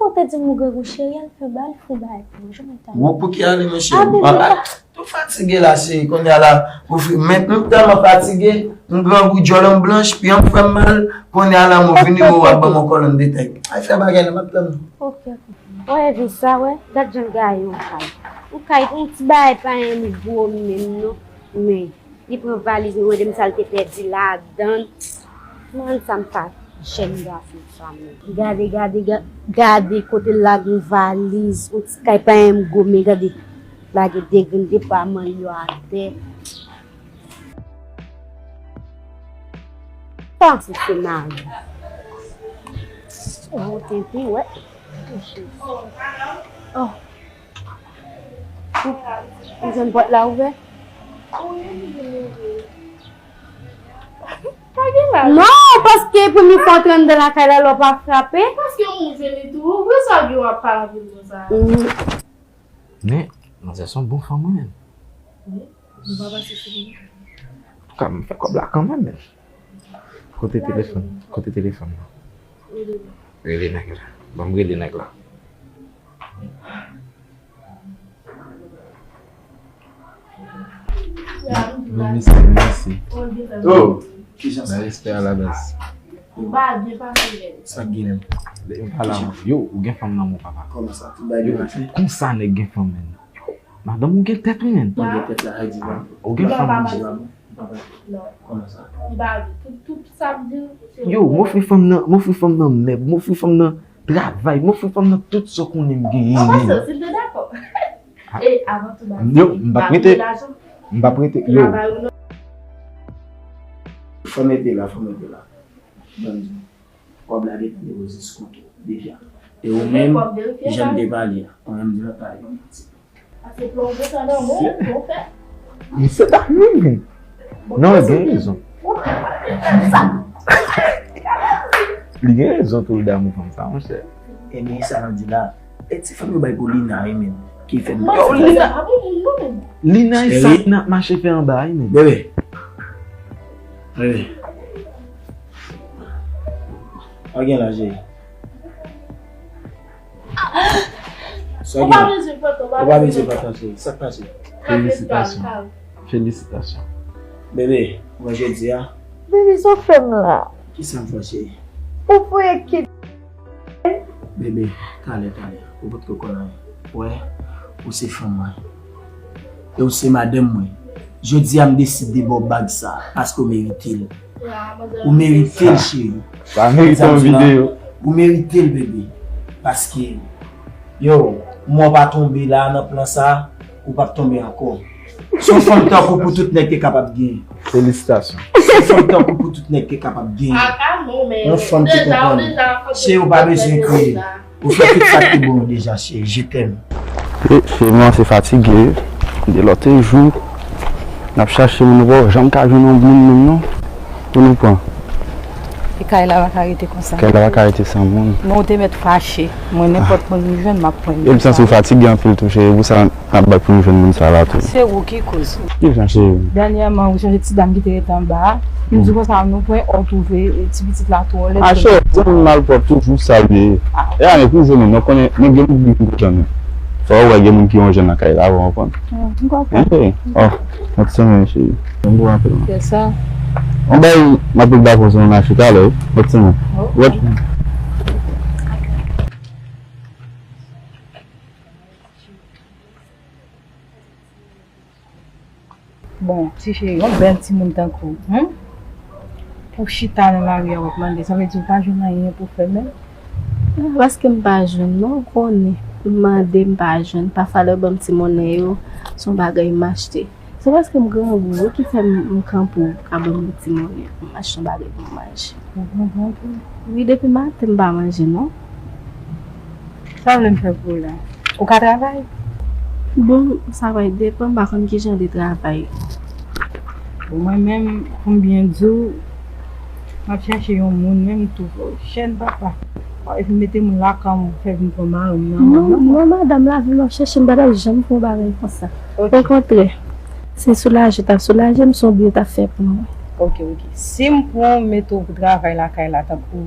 ou te di m ou grangou, cheri, al fè bagay, fè bagay pou mwen, jan mwen ta. Ou pou ki ale, monchè? Ah, baby, ah, tou fatige la, cheri, kounye a la, ou fi, men m tèlman fatige, m grangou, djòl m blanch, pye m fè m mal, kounye a la, mwen vini, ou ap ban m yon kòlonn de tèk. Al fè bagay la, m ap tann ou. Ok, ok. Wè, vi sa, wè, gad jan gaye yon kay. Yon kay, yon ti bagay pa anyen li gwo menm, non. Men. Li pran valiz mwen, mande m sa l te pèdi ladan l. Mwen sa m pa. Chèn gason sa menm. Gade, gade, ga- gade kote l lage yon valiz, yon ti kay pa menm gwo, men gade. Lage de grenn depaman yo atè. Sa se senaryo. Oh, tenten, wè. Oh. Ou, ou jwenn pòt la ouvè? Pa gen la. Non, paske premye fwa w antre anndan lakay la, lè w pa frape. Paske yon moun jwenn li tou. Ouvri sa gen w ap pale anpil konsa. Mm. Men, manzè se yon bon fanm, wi, menm. Wi. Nou pa pase sou li. Antouka, m fè kòb la kanmenm, men. Kote telefòn? Kote telefòn nan? Rele nèg la. Ban m rele nèg la. Men mesye, men mesye. Oh, kijan sa? Bay respè a la baz. Ou pa byen pase, men. Sa k gen menm? Yo, ou gen fanm nan men w, papa. Kòman sa? Tout bagay byen pase? Konsa nèg gen fanm, men. Yo, madanm ou gen tèt, wi, men. Mwen gen tèt la, sa di pa. Ou gen fanm nan men w. Kòman sa? Yo, m ofri fanm nan, m ofri fanm nan mèb, m ofri fanm nan travay, m ofri fanm nan tout sa w konnen m genyen. Yo, m p ap rete. M p ap rete. Yo. Fò mete la, fò mete la. Ban m di w. Kòb la gentan depoze sou kont ou deja. E ou menm, jan n te pale a, ou menm di lòt pale yon manti. Pase plonje sa nan men w, ou fè. Men se ta menm, men. Non, li gen rezon. Li gen rezon tou, l damou fanm sa, monchè. Ebyen, sa l di la. E ti fanm yo bay pou Lina, wi, menm. Ki fè m... Yo, Lina. Lina, e sa Lina ap mache fè anba, wi, menm. Bebe. Bebe. Sa w gen la, cheri? Sa w gen la? Ou pa bezwen pran tan, cheri. Sa k pase? Felisitasyon. Felisitasyon. Bebe, mwen jodi a. Bebe, sa w fè m la? Kisa m fè, cheri? Ou voye kite. Bebe, talè, talè. Ou potko konn anyen. Wè, ou se fanm mwen. E ou se madanm mwen. Jodi a, m deside ba w bag sa, paske w merite l. Ou merite l, cheri. Pa merite yon videyo. Ou merite l, bebe. Paske, yo, mwen pa tonbe la nan plan sa, ou p ap tonbe ankò. Se yon fanm tankou pou tout nèg te kapab genyen. Felisitasyon. Se yon fanm tankou pou tout nèg te kapab genyen. Yon fanm ki konprann. Cheri, ou pa bezwen kriye. Ou fè tout sa ki bon deja, cheri. Je t'aime. E, cheri, m kòmanse fatige, wi. De lòt jou, n ap chache moun, nou pa janm ka jwenn yon moun menm non. Pou nou pran. E kay la pa ka rete konsa. Kay la pa ka rete san moun. Non, ou te mèt fache. Mwen, nenpòt moun m jwenn, m ap pran. E m santi w fatige anpil tou, cheri. Pou sa, n ap bat pou nou jwenn moun sa la tou. Se ou ki koz. Ki jan, cheri? Dènyèman, ou sonje ti dam ki te rete anba a? M di konsa, nou pran, ou twouve, e, ti pitit la twò lèd. A, cheri, zanmi malpwòp toujou sa l ye. E ane pou jwenn nou, nou konnen, nou gen moun ki vin kontan nou. Fò w wè gen moun ki yon jèn nan kay la, ou konprann? M konprann. Yon ti semen, cheri. Yon bon apèl, man. Fè sa. Yon bay, m ap vin ba poze yon afi talè, wi. Yon ti semen. Wè. Bon, ti cheri, yon bèl timoun tankou w, hmm? Pou chita nan lari a, w ap mande, sa vle di w pa jwenn anyen pou fè menm? A, paske m pa jwenn non, ou konnen. M mande, m pa jwenn. Pafwa lè yo ban m ti monnen yo, se yon bagay m achte. Se paske m grangou wi ki fè m, m kanpe w ka ban m yon ti monnen pou m achte yon bagay pou m manje. Ou grangou anpil? Wi, depi maten m pa manje non. Sa w vle m fè pou ou la? Ou ka travay? Bon, sa va depann, m pa konn kijan de travay. Bon, mwen menm, pou m byen di w, m ap chache yon moun menm tou. Chèn papa. Epi mete moun lakay m, fè vin pran mari m nan men m non. Non, madanm, lavi m ap chache, m pa t ap janm fè yon bagay konsa. Okontrè, se soulaje w t ap soulaje m, se yon byen w t ap fè pou mwen. Ok, ok. Si m pran w, mete w pou travay lakay la, tankou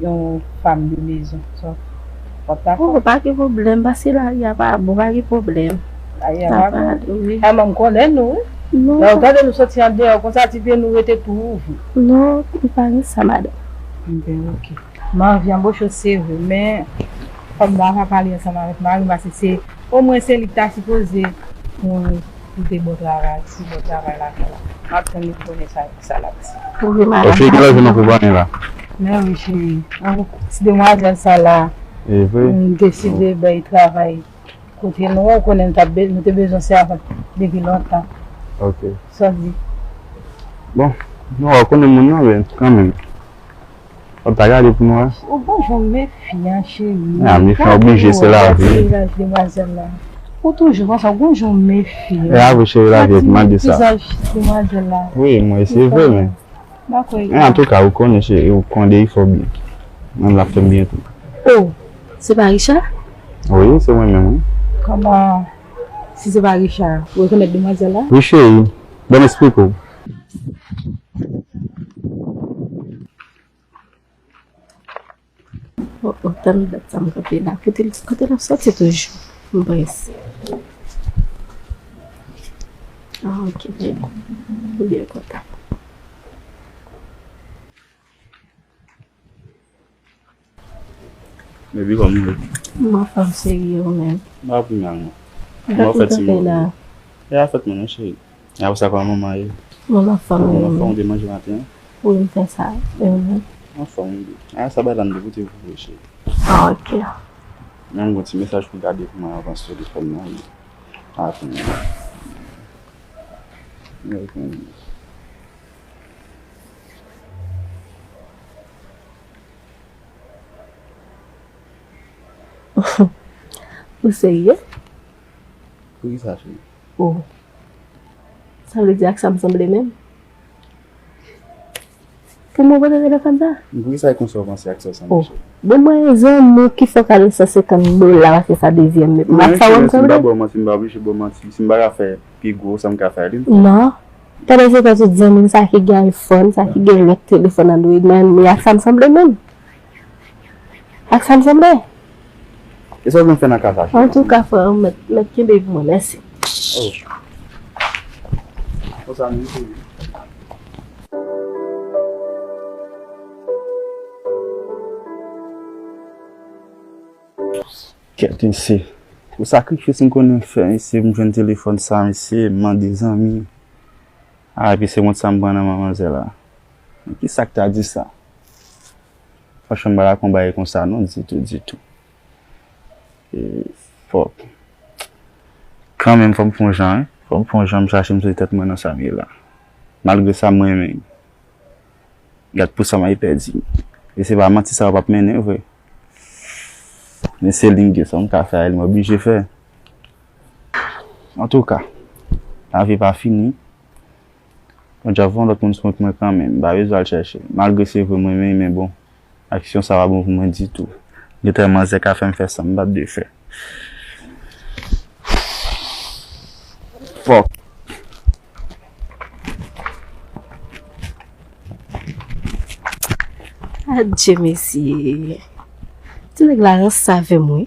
yon fanm de mezon, sa w ap dakò? Oh, pa gen pwoblèm, paske lari a pa bon, pa gen pwoblèm. Lari a pa bon? Wi. Sa manm kòlè nou, wi. Non. Lè w gade nou soti andeyò konsa, ti pye nou rete tou ouvri. Non, m pa gen sa, madanm. Enben, ok. M anvi anboche w, se vre, men fò m ta ka pale ansanm avèk mari m, paske se, omwen se li ki ta sipoze pou, pou te bon travay, si bon travay lakay la. M ap tann li pou konnen sa, sa l ap di. Wi, madanm. Cheri, kilè w jwenn yon konpayi la? Men wi, cheri. An, ti demwazèl sa la, e vre, m deside bay travay kote nou, ou konnen nou t ap be-, nou te bezwen sèvant depi lontan. Ok. Sa w di? Bon, nou, ou konnen moun nan, men kanmenm. Ou ta gade pou nou, a? Ou bon jan w mefyan, cheri. A, mefyan oblije, se lavi. Gade vizaj demwazèl la. Ou toujou konsa, ou bon jan w mefyan. E a vre, cheri, lavi, mande sa. Gade vizaj demwazèl la. Wi, mwen, se vre, men. Dakò. Men antouka, ou konnen, cheri, ou konnen li fè w byen. Mwen, l ap fè m byen tou. Oh, se pa Richard? Wi, se mwen menm, wi. Kòman, si se pa Richard, ou rekonèt demwazèl la? Wi, cheri. Ban m esplike w. Oh, oh, tann dat sa m kanpe la. Kote l, kote l ap soti toujou? M prese. Ah, ok, baby. M byen kontan. Baby, kòman w ye? M anfòm, cheri, ou menm? M pa pi mal, non. Kòman w fè timoun? E afè mwen, non, cheri. E apre sa, kòman manman ye? Manman anfòm, wi. Manman anfòm, ou te manje maten an? Wi, m fè sa. E ou menm? Anfòm, wi. A, sa bay la, m te pote pou ou, cheri. Ah, ok. Mwen, m gon ti mesaj pou gade pou mwen avan sou telefòn nan, wi. Avan. Ou serye? Poukisa, cheri? Oh. Sa vle di ak sa m sanble menm? Pou mwen, ou pa t rele fanm sa? Poukisa e konsa w panse ak sa w sanble, cheri? Bon, mwen, zanmi ki fè w kado san senkant dola, paske sa dezyèm. M ak sa w sanble? Si m pa ba w manti, m pa oblije ba w manti. Si m pa ka fè pi gwo, sa m ka fè a li, m fè. Non. Pandan se tan, tout zanmi m sa ki gen iPhone, sa ki gen lòt telefòn Android, mwen, mwen ak sa m sanble menm. Ak sa m sanble? E sa w vin fè nan kay sa, cheri? Antouka, frè, ou mèt, mèt kenbe pou mwen, mèsi. Oh. Konsa menm, cheri. Kèt, mesye. Pou sakrifis m konnen fè, mesye, pou m jwenn telefòn sa, mesye, m mande zanmi. A, epi se wont sa m pran nan manmanzè la. Men ki sa k ta di sa? Franchman, m pa dakò yon bagay konsa non, ditou, ditou. E, fòk. Kanmenm, fò m fè yon jan, wi. Fò m fè yon jan, m chache m soti tèt mwen nan sa m ye la. Malgre sa, m renmen. Gad pou sa m al pèdi. E se pa manti sa yo p ap mennen vre. Men se li m gen, sa m ka fè a, li m oblije fè. Antouka, lavi pa fini. Bondye ap voye yon lòt moun sou wout mwen kanmenm. M pa bezwen al chèche. Malgre se vre m renmen l, men bon. Aksyon sa pa bon pou mwen ditou. Gen tan manzè ka fè m fè sa m pa t dwe fè. Fòk. Adje, mesye. Ti nèg la ranse avè m, wi.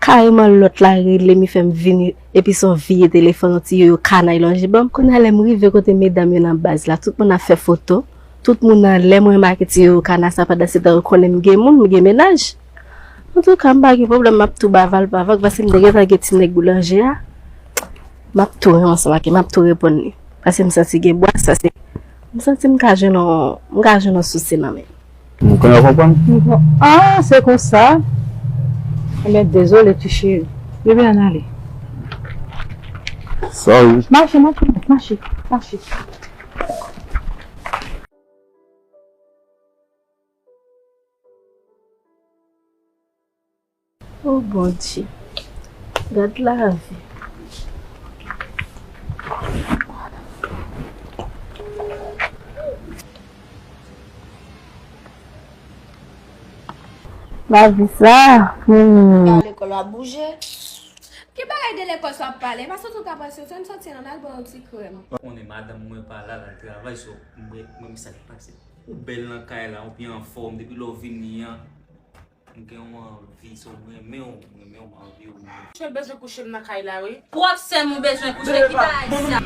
Kareman lòt la rele m, li fè m vini, epi se yon vye telefòn, yon ti yoyo kanay lonje ban m. Kounye a lè m rive kote medam yo nan baz la, tout moun ap fè foto. Tout moun anlè, mwen remake ti yoyo kanay sa, pandan se tan yo konnen m gen moun, m gen mennaj. Antouka, m pa gen pwoblèm, m ap tou ba Valpa vag, paske m te gentan gen ti nèg boulanje a. M ap tou ranse ansanm ak li, m ap tou reponn li. Paske m santi gen bwa, sa se, m santi m ka jwenn yon, m ka jwenn yon souse nan men. M konnen w konprann. Ah, se konsa. Ebyen, dezole, ti cheri. Bebe, ann ale. Sorry. Mache, mache, mache, mache. O Bondye, gad lavi. Lavi sa, hmm. Lekòl ap bouje. Ki bagay de lekòl sa w ap pale? Paske w tou ka pral soti, ann soti, ann al bwè yon ti krèm. Ou konnen madanm mwen pa la, l al travay, so mwen, mwen, sa k pase? Ou bèl nan kay la, ou byen anfòm, depi lè w vini an. M gen yon anvi, so m renmen w, m renmen w, m anvi w. Mwen bezwen kouche m nan kay la, wi. Pwòp sè m ou bezwen kouche, ki bagay sa?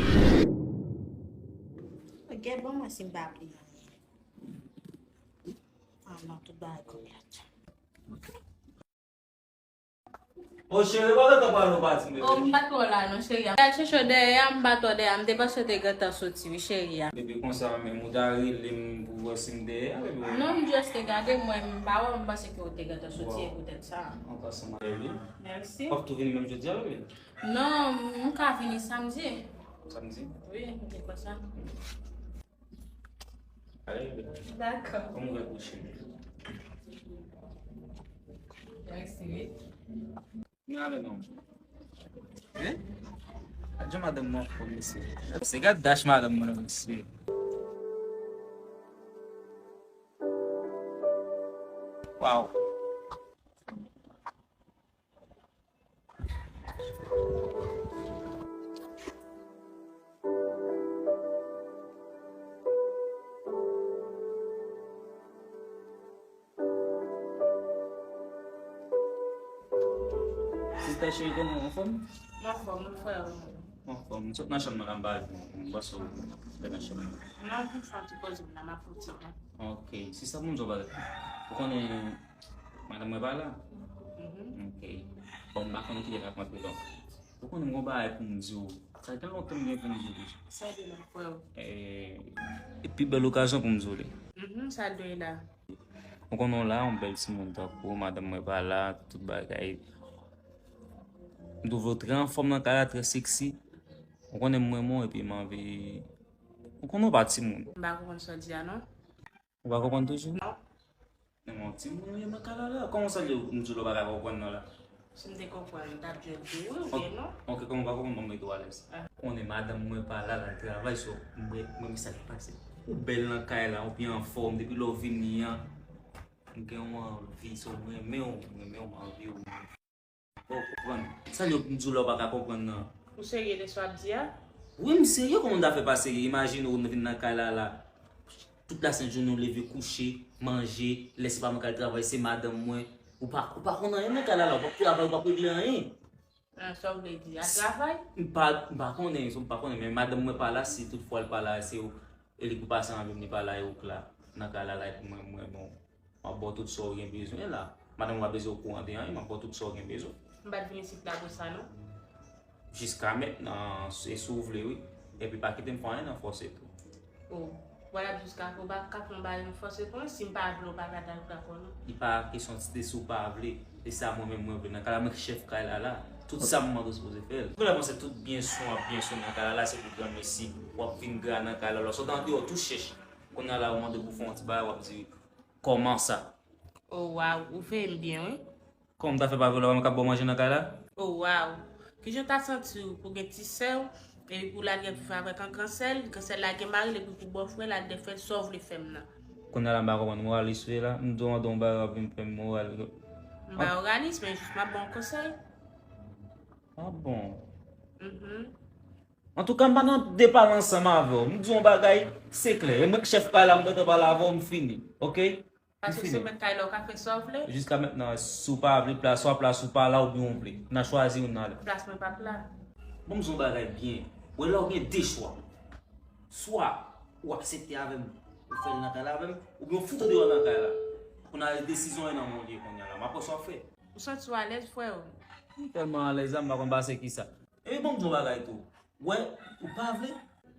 Gèt bon mwen si m pa bliye anyen. Ah non, tout bagay konplèt. O cheri, pa gentan pale w pati, bebe. O, m pa twò la non, cheri a. M t al chèche w dèyè a, m pa t wè w dèyè a. M te panse w te gentan soti, wi, cheri a. Bebe, konsa menm, ou ta rele m pou wè si m dèyè a, bebe. Non, m just te gade, m wè m pa wè w, m panse ke w te gentan soti, e poutèt sa. An pasan, m ale, wi. Mèsi. W ap tou vini menm jodi a, bebe? Non, m ka vini samdi. Samdi? Wi, m te kwè sa. Ale, bebe. Dakò. Kòman w wè kouche? Mèsi, wi. Mwen ale non. Hein? Gad jan madanm mwen anfòm, mesye. Se gad dash madanm mwen, mesye. Wow. Sista cheri, kòman w anfòm? M anfòm, wi, frè. M anfòm. M sot nan chanm nan la, m pa jwenn ou. M panse w te nan chanm nan. Non, m fè yon ti poze m la, m ap fouti la. Ok. Sista, pou m di w bagay. Ou konnen madanm mwen pa la? Mhm. Ok. Bon, m pa konnen kilè l ap rantre, donk. Ou konnen m gon bagay pou m di w. Sa gen lontan m gen pou m di w deja. Sa gen lontan, frè. E, e pi bèl okazyon pou m di w li. Mhm, sa dwe la. Ou konnen w la, yon bèl timoun tankou w, madanm mwen pa la, tout bagay. M twouve w trè anfòm nan kay la, trè seksi. Ou konnen m renmen w epi m anvi. Ou konnen w pa timoun. M pa konprann sa w di a non. Ou pa konprann toujou? Non. Men yon timoun ou ye nan kay la la. Kòman sa l ye m di w la w pa ka konprann nan la? Si m te konprann, m t ap di w wi oubyen non. Ok, kòm ou pa konprann, ban m mete w alèz. Ah. Ou konnen madanm mwen pa la, l al travay, so mwen, mwen, men sa k pase. Ou bèl nan kay la, ou byen anfòm, depi lè w vini an, m gen yon anvi, so m renmen w, m renmen w, m anvi w. Bon, konprann. Sa l ye m di w la w pa ka konprann nan? Ou serye de sa w ap di a? Wi, m serye, kòman m ta fè pa serye? Imajine w vin nan kay la la. Tout lasent jounen w leve kouche, manje, lè se pa mwen k al travay, se madanm mwen. Ou pa, ou pa konn anyen nan kay la la, ou p ap travay, ou p ap regle anyen. Ah, sa w vle di? A travay? M pa, m pa konnen, m pa konnen, men madanm mwen pa la, si tout fwa l pa la, se e li pou pase anvi m, li pa la, e ou k la, nan kay la la, epi mwen, mwen, bon. M ap ba w tout sa w gen bezwen la. Madanm ou pa bezwen okouran de anyen, m ap ba w tout sa w gen bezwen. M pa t vin isit la pou sa non. Jiska mentnan, se si w vle wi. Epi pa kite m fè anyen nan fòse tou. O, w al ap jiska, ou pa ka fè yon bagay nan fòse pou mwen, si m pa vle w pa ka dakò non. Li pa kesyon de si w pa vle, se sa mwen menm mwen vle. Nan kay la, mwen ki chèf kay la la. Tout sa m mande w sipoze fè l. Ou genlè panse tout byen sou ap byen sou nan kay la la, se pou granmesi, w ap vin gra nan kay la, lè w sot andeyò tou chèch. Kounye a la, ou mande pou fè yon ti bagay, w ap di, kòman sa? O waw, ou veye m byen wi. Kòman m ta fè pa vle w, pa mwen k ap ba w manje nan kay la? O waw, kijan w ta santi w pou gen ti sè w, epi pou lage fè avèk yon gran sè l, gran sè l lage mari l, epi pou bòfrè l al fè sa w vle fè m nan? Kounye a la, m pa konprann moralis ou ye la, m di w mande w yon bagay, w ap vin fè m moralis. M pa moralis, men jis m ap ba w konsèy. Ah bon? Mhm. Antouka, m pa nan depale ansanm avè w. M di w yon bagay, se klè. E mwen k chèf kay la, m gentan pale avè w, m fini. Oke? M fini. Paske se w mèt kay la, w ka fè sa w vle. Jiska mentnan, si w pa vle plas ou, plas ou pa la, oubyen w vle. N a chwazi youn nan lè. Plas mwen p ap la. Ban m di w yon bagay byen. Ou wè la, w gen de chwa. Swa ou aksepte avè m, ou fè l nan kay la avè m, oubyen w fout ou deyò nan kay la. Kounye a, desizyon an nan men w li ye kounye a la. M ap wè sa w ap fè. Ou santi w alèz, frè o? M tèlman alèz la, m pa konn pase kisa. Epi ban m di w yon bagay tou. Wè, ou pa vle,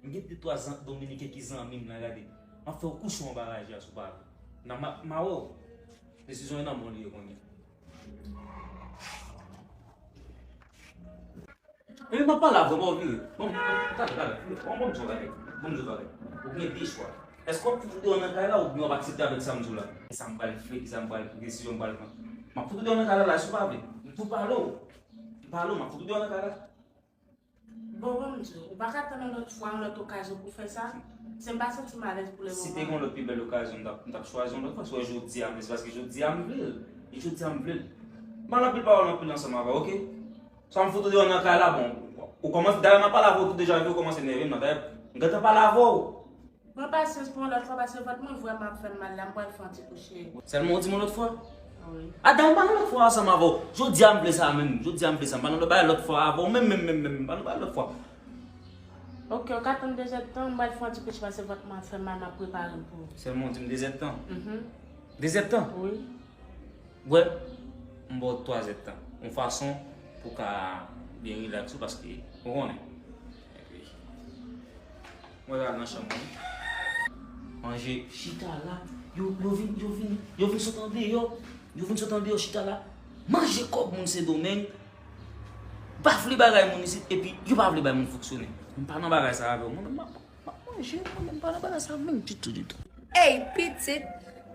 m gen de twa zan-, dominiken ki zanmi m nan, gade. M ap fè w kouche yon bagay, Jas, ou pa vle. Nan ma, ma wè w. Desizyon an nan men w li ye kounye a. Epi m ap pale avè w, pa w vire. Bon, talè, talè. Bon, bon, m di w bagay. Bon, m di w bagay. Ou gen de chwa. Èske w ap fout ou deyò nan kay la oubyen w ap aksepte avèk sa m di w la? Kisa m pral fè, kisa m pral, ki desizyon m pral pran? M ap fout ou deyò nan kay la la, si w pa vle. M tou pale w. M pale w, m ap fout ou deyò nan kay la. Bon, bon, m di w, ou pa ka tann yon lòt fwa, yon lòt okazyon pou fè sa? Se m pa santi m alèz pou le moman. Si te gen yon lòt pi bèl okazyon, m t ap, m t ap chwazi yon lòt fwa. Se jodi a, men se paske jodi a m vle l. E jodi a m vle l. M pa nan anpil pawòl anpil ansanm avè w, oke? Swa m fout ou deyò nan kay la, bon. Ou kòmanse, dayè m ap pale avè w tou deja, epi ou kòmanse nève m nan, dayè m gentan pale avè w. Pran pasyans pou yon lòt fwa, paske vant mwen vrèman ap fè m mal la, m pral fè yon ti kouche. Sèlman w di m yon lòt fwa? Wi. A, dayè m pa nan lòt fwa ansanm avè w. Jodi a m vle sa menm, jodi a m vle sa, m pa nan lòt bagay lòt fwa avè w, menm, menm, menm, menm, m pa nan bagay lòt fwa. Oke, ou ka tann de zèdtan, m pral fè yon ti kouche, paske vant mwen ap fè m mal, m ap prepare m pou ou. Sèlman w di m de zèdtan? Mhm. De zèdtan? Wi. Wè, m ba w twa zèdtan. Yon fason, Pou ka byen rilaks ou, paske ou konnen. Epi, mwen al nan chanm mwen. Manje chita la, yo, yo vin, yo vin, yo vin sot andeyò, yo vin sot andeyò chita la. Manje kòb moun Sendomeng, bafle bagay moun isit, epi yo pa vle bay moun fonksyone. M pa nan bagay sa avè w, mwen menm m ap, m ap manje, mwen menm m pa nan bagay sa menm ditou, ditou. Ey, pitit,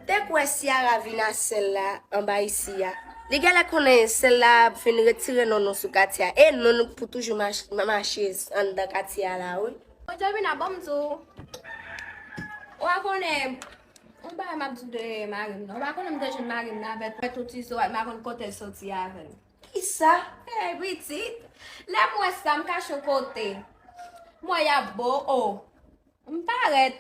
te kwè Ciara vin a sèl la anba isi a. Li genlè konnen sèl la ap vin retire non nou sou katye a. E non nou pou toujou mach-, ma-, mache anndan katye a la, wi. Angelina, ban m di w. Ou pa konnen, yon bagay m ap di w de mari m nan. Ou pa konnen m te jwenn mari m nan avèk pwent ou ti zo a, m pa konn kote l soti avè l. Kisa? Ey, pitit. Lè m wè sa, m kache yon kote. M wè y ap bo, o. M parèt.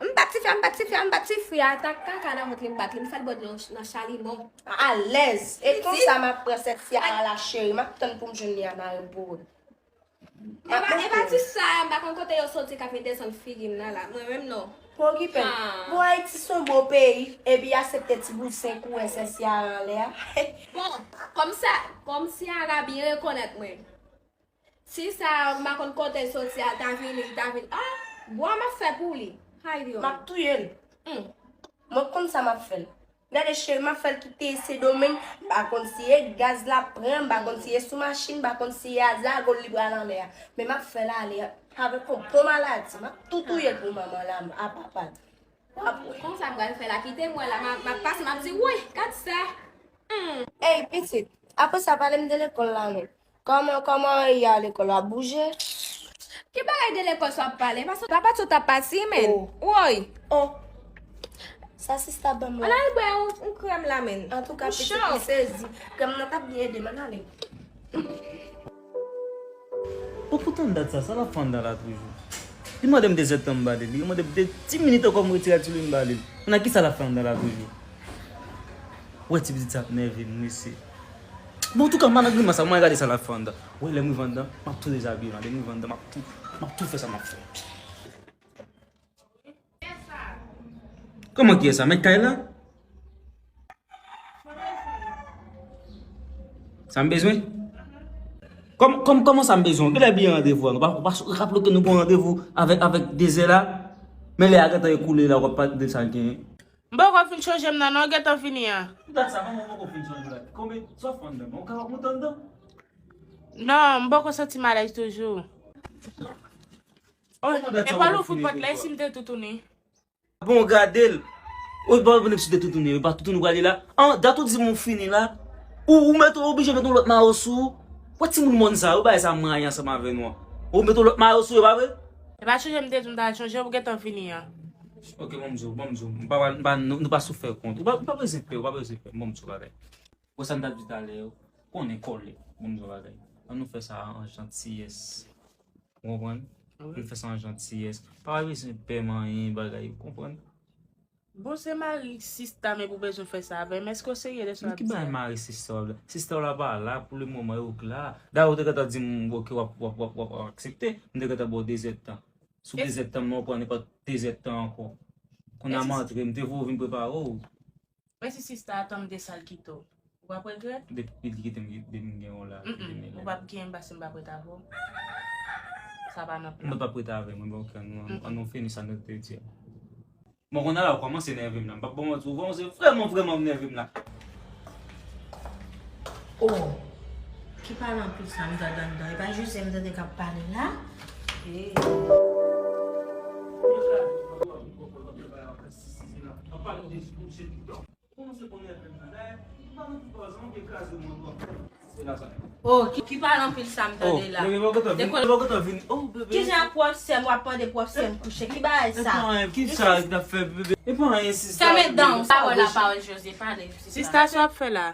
M bat tifi a, m bat tifi a, m bat tifi a, ata kaka nan vant li, m bat li, m fè l bwè dlo nan chalimo. Alèz. E konsa m ap pran sèt Ciara la, cheri. M ap tann pou m jwenn li a mari m pou ou. E pa, e pa ti sa, m pa konn kote yo soti k ap vin desann figi m nan la. Mwen menm non. Pa okipe l. Ah. Bon, Ayiti se yon bon peyi, epi aksepte ti bouzen kou wè sèt Ciara anlè a. Bon, kòm sa, kòm Ciara byen rekonèt mwen. Si sa, m pa konn kote l soti a, ta vini, ta vin. Ah, bwa m ap fè pou li. Hay, yo. M ap touye l. Hmm. Mwen konn sa m ap fè l. Gade cheri, m ap fè l kite Sendomeng, m pa konn si e gaz l ap pran, m pa konn si e sou machin, m pa konn si e a zago l li pral anlè a. Men m ap fè l ale avèk yon bon maladi, m ap tou touye l pou manman l a, a papa l. W ap wè. Konsa m pral fè la, kite m wè la, m ap, m ap pase, m ap di, woy, gad sa. Hmm. Ey, pitit, apre sa, pale m de lekòl la non. Kòman, kòman w ye a lekòl, w ap bouje? Ki bagay de lekòl sa w ap pale? Pase w pa pati w t ap pati, men. Oh. Woy. Oh. Sa sista ban m la. Ann al bwè yon, yon krèm la, men. Antouka, pitit, m sezi. Krèm nan t ap byen ede m, ann ale. Bon, poutan dat sa, sa l ap fè anndan la toujou? Li mande m de zèdtan m ba li, li mande m de ti minit ankò m retire l sou li m ba li. Kounye a, kisa l ap fè anndan la toujou? Wè ti pitit sa ap nève m, mesye. Bon, antouka, m pa nan grimas sa, mwen gade sa l ap fè anndan. Wè, lè m rive anndan, m ap tou dezabiye la. Lè m rive anndan, m ap tou, m ap tou fè sa m ap fè. Kòman kiyès sa? Mèt kay la? Sa m bezwen? Kòm, kòm, kòman sa m bezwen? Kilè bliye randevou a? Nou pa, pa raple ke nou gen yon randevou avèk, avèk dezè la? Men lè a gentan ekoule la, w ap pale de sa l genyen. M poko fin chanje m nan non, gentan fini an. Dat sa, kòman w poko fin chanje la? Konbyen, sa w fè anndan? Ou ka monte anndan? Non, m poko santi m alèz toujou. Oh, e pa l ou fout pòt la, e si m te toutouni? Bon, gade l. Ou pa konnen si w te toutouni, e pa toutouni w prale la. An, dat ou di m ou fini la. Ou, ou mete, ou oblije mete yon lòt mayo sou ou. Wè timoun mòn sa yo, bagay sa m rayi ansanm avè nou an. Ou mete yon lòt mayo sou yo, pa vre? E pa chanje m te di w m ta chanje, ou gentan fini an. Ok, bon, m di w, bon, m di w, m pa, m pa, nou, nou pa sou fè kont. Ou pa, ou pa bezwen pè, ou pa bezwen pè. Bon, m di w bagay. Wè sa m t ap di talè yo, konnen kòlè. Bon, m di w bagay. Ann nou fè sa an jantiyès. Ou konprann? Wi. Nou fè sa an jantiyès. Pa bezwen pè manyen bagay, ou konprann? Bon, se mari sista m epi w bezwen fè sa avè m. Èske w serye de sa w ap di a? Men ki bagay mari sista w la? Sista w la pa la pou le moman, e ou k la. Dayè, ou te gentan di m, oke, w ap, w ap, w ap, w ap aksepte. M te gentan ba w dezèdtan. Sou dezèdtan m nan, w pran nenpòt dezèdtan ankò. Kounye a m antre, m te voye w vin prepare w. Men si sista a tann de sa l kite w, ou p ap regrèt? Depi l kite m, depi m gen w la, depi m gen w la. Ou p ap gen m paske m p ap ret avè w. Sa pa nan plan. Mwen p ap ret avè mwen, bon, ok, ann nou, ann nou fini sa nou te di a. Bon, kounye a la, ou kòmanse nève m la. M p ap ba w manti, ou kòmanse vrèman, vrèman nève m la. Oh, ki pale anpil sa m tande anndan? E pa Jose m tande k ap pale la? Hey. Oh, ki, ki pale anpil sa m tande la? Oh, bebe, pa gentan vin, pa gentan vin. Oh, bebe. Kijan pwòf sè m w ap mande pwòf sè m kouche? Ki bagay sa? E pa anyen, ki sa k ap fè, bebe? E pa anyen, sista. Fèmen dan w, pawòl a pawòl, Jose, pale. Sista, sa w ap fè la?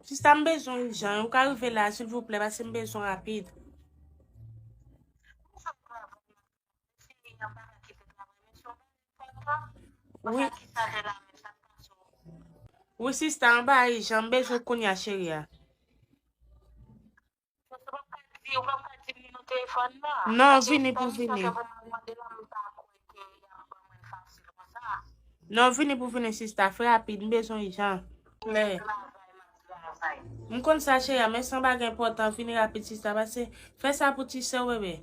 Sista, m bezwen w ijan, ou ka rive la, silvouplè, paske m bezwen w rapid. Wi. Wi, sista, anba ijan, m bezwen w kounye a, cheri a. Non, vini pou vini. Ou pa ka di m li nan telefòn nan. Non, vini pou vini. Paske m pa mande la, m pa kwè ke y ap ban mwen fasil konsa. Non, vini pou vini, sista. Fè rapid, m bezwen ijan. Lè. M konn sa, cheri, men se yon bagay enpòtan. Vini rapid, sista. Pase, fè sa pou ti sè w, bebe.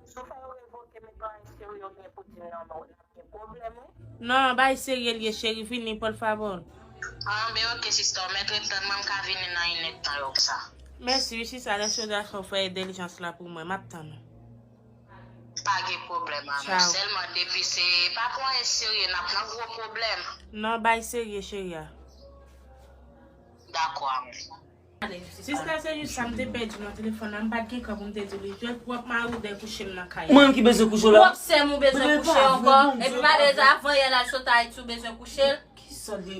Si w fè yo revoke, men pa yon serye w gen pou di non, non, gen pwoblèm, wi. Non, bay serye l ye, cheri. Vini, por favor. Ah, ben ok, sista. Ou mèt ret tann mwen, m ka vini nan inèdtan yo, sa. Mèsi, wi, sista. Lè sodasyon fè dilijans la pou mwen. M ap tann ou. Pa gen pwoblèm, amou. Tchao. Sèlman depi se pa pou anyen serye, n ap nan gwo pwoblèm. Non, bay serye, cheri a. Dakò, amou. Sista, se jis sa m te pèdi nan telefòn nan. M pa t gen kran pou m te di li. Jwèt pwòp mari w dèyè kouche m nan kay la. Mwen ki bezwen kouche w la. Pwòp sè m ou bezwen kouche ankò. Epi malere avan yè l al sot Ayiti ou bezwen kouche l. Kisa li?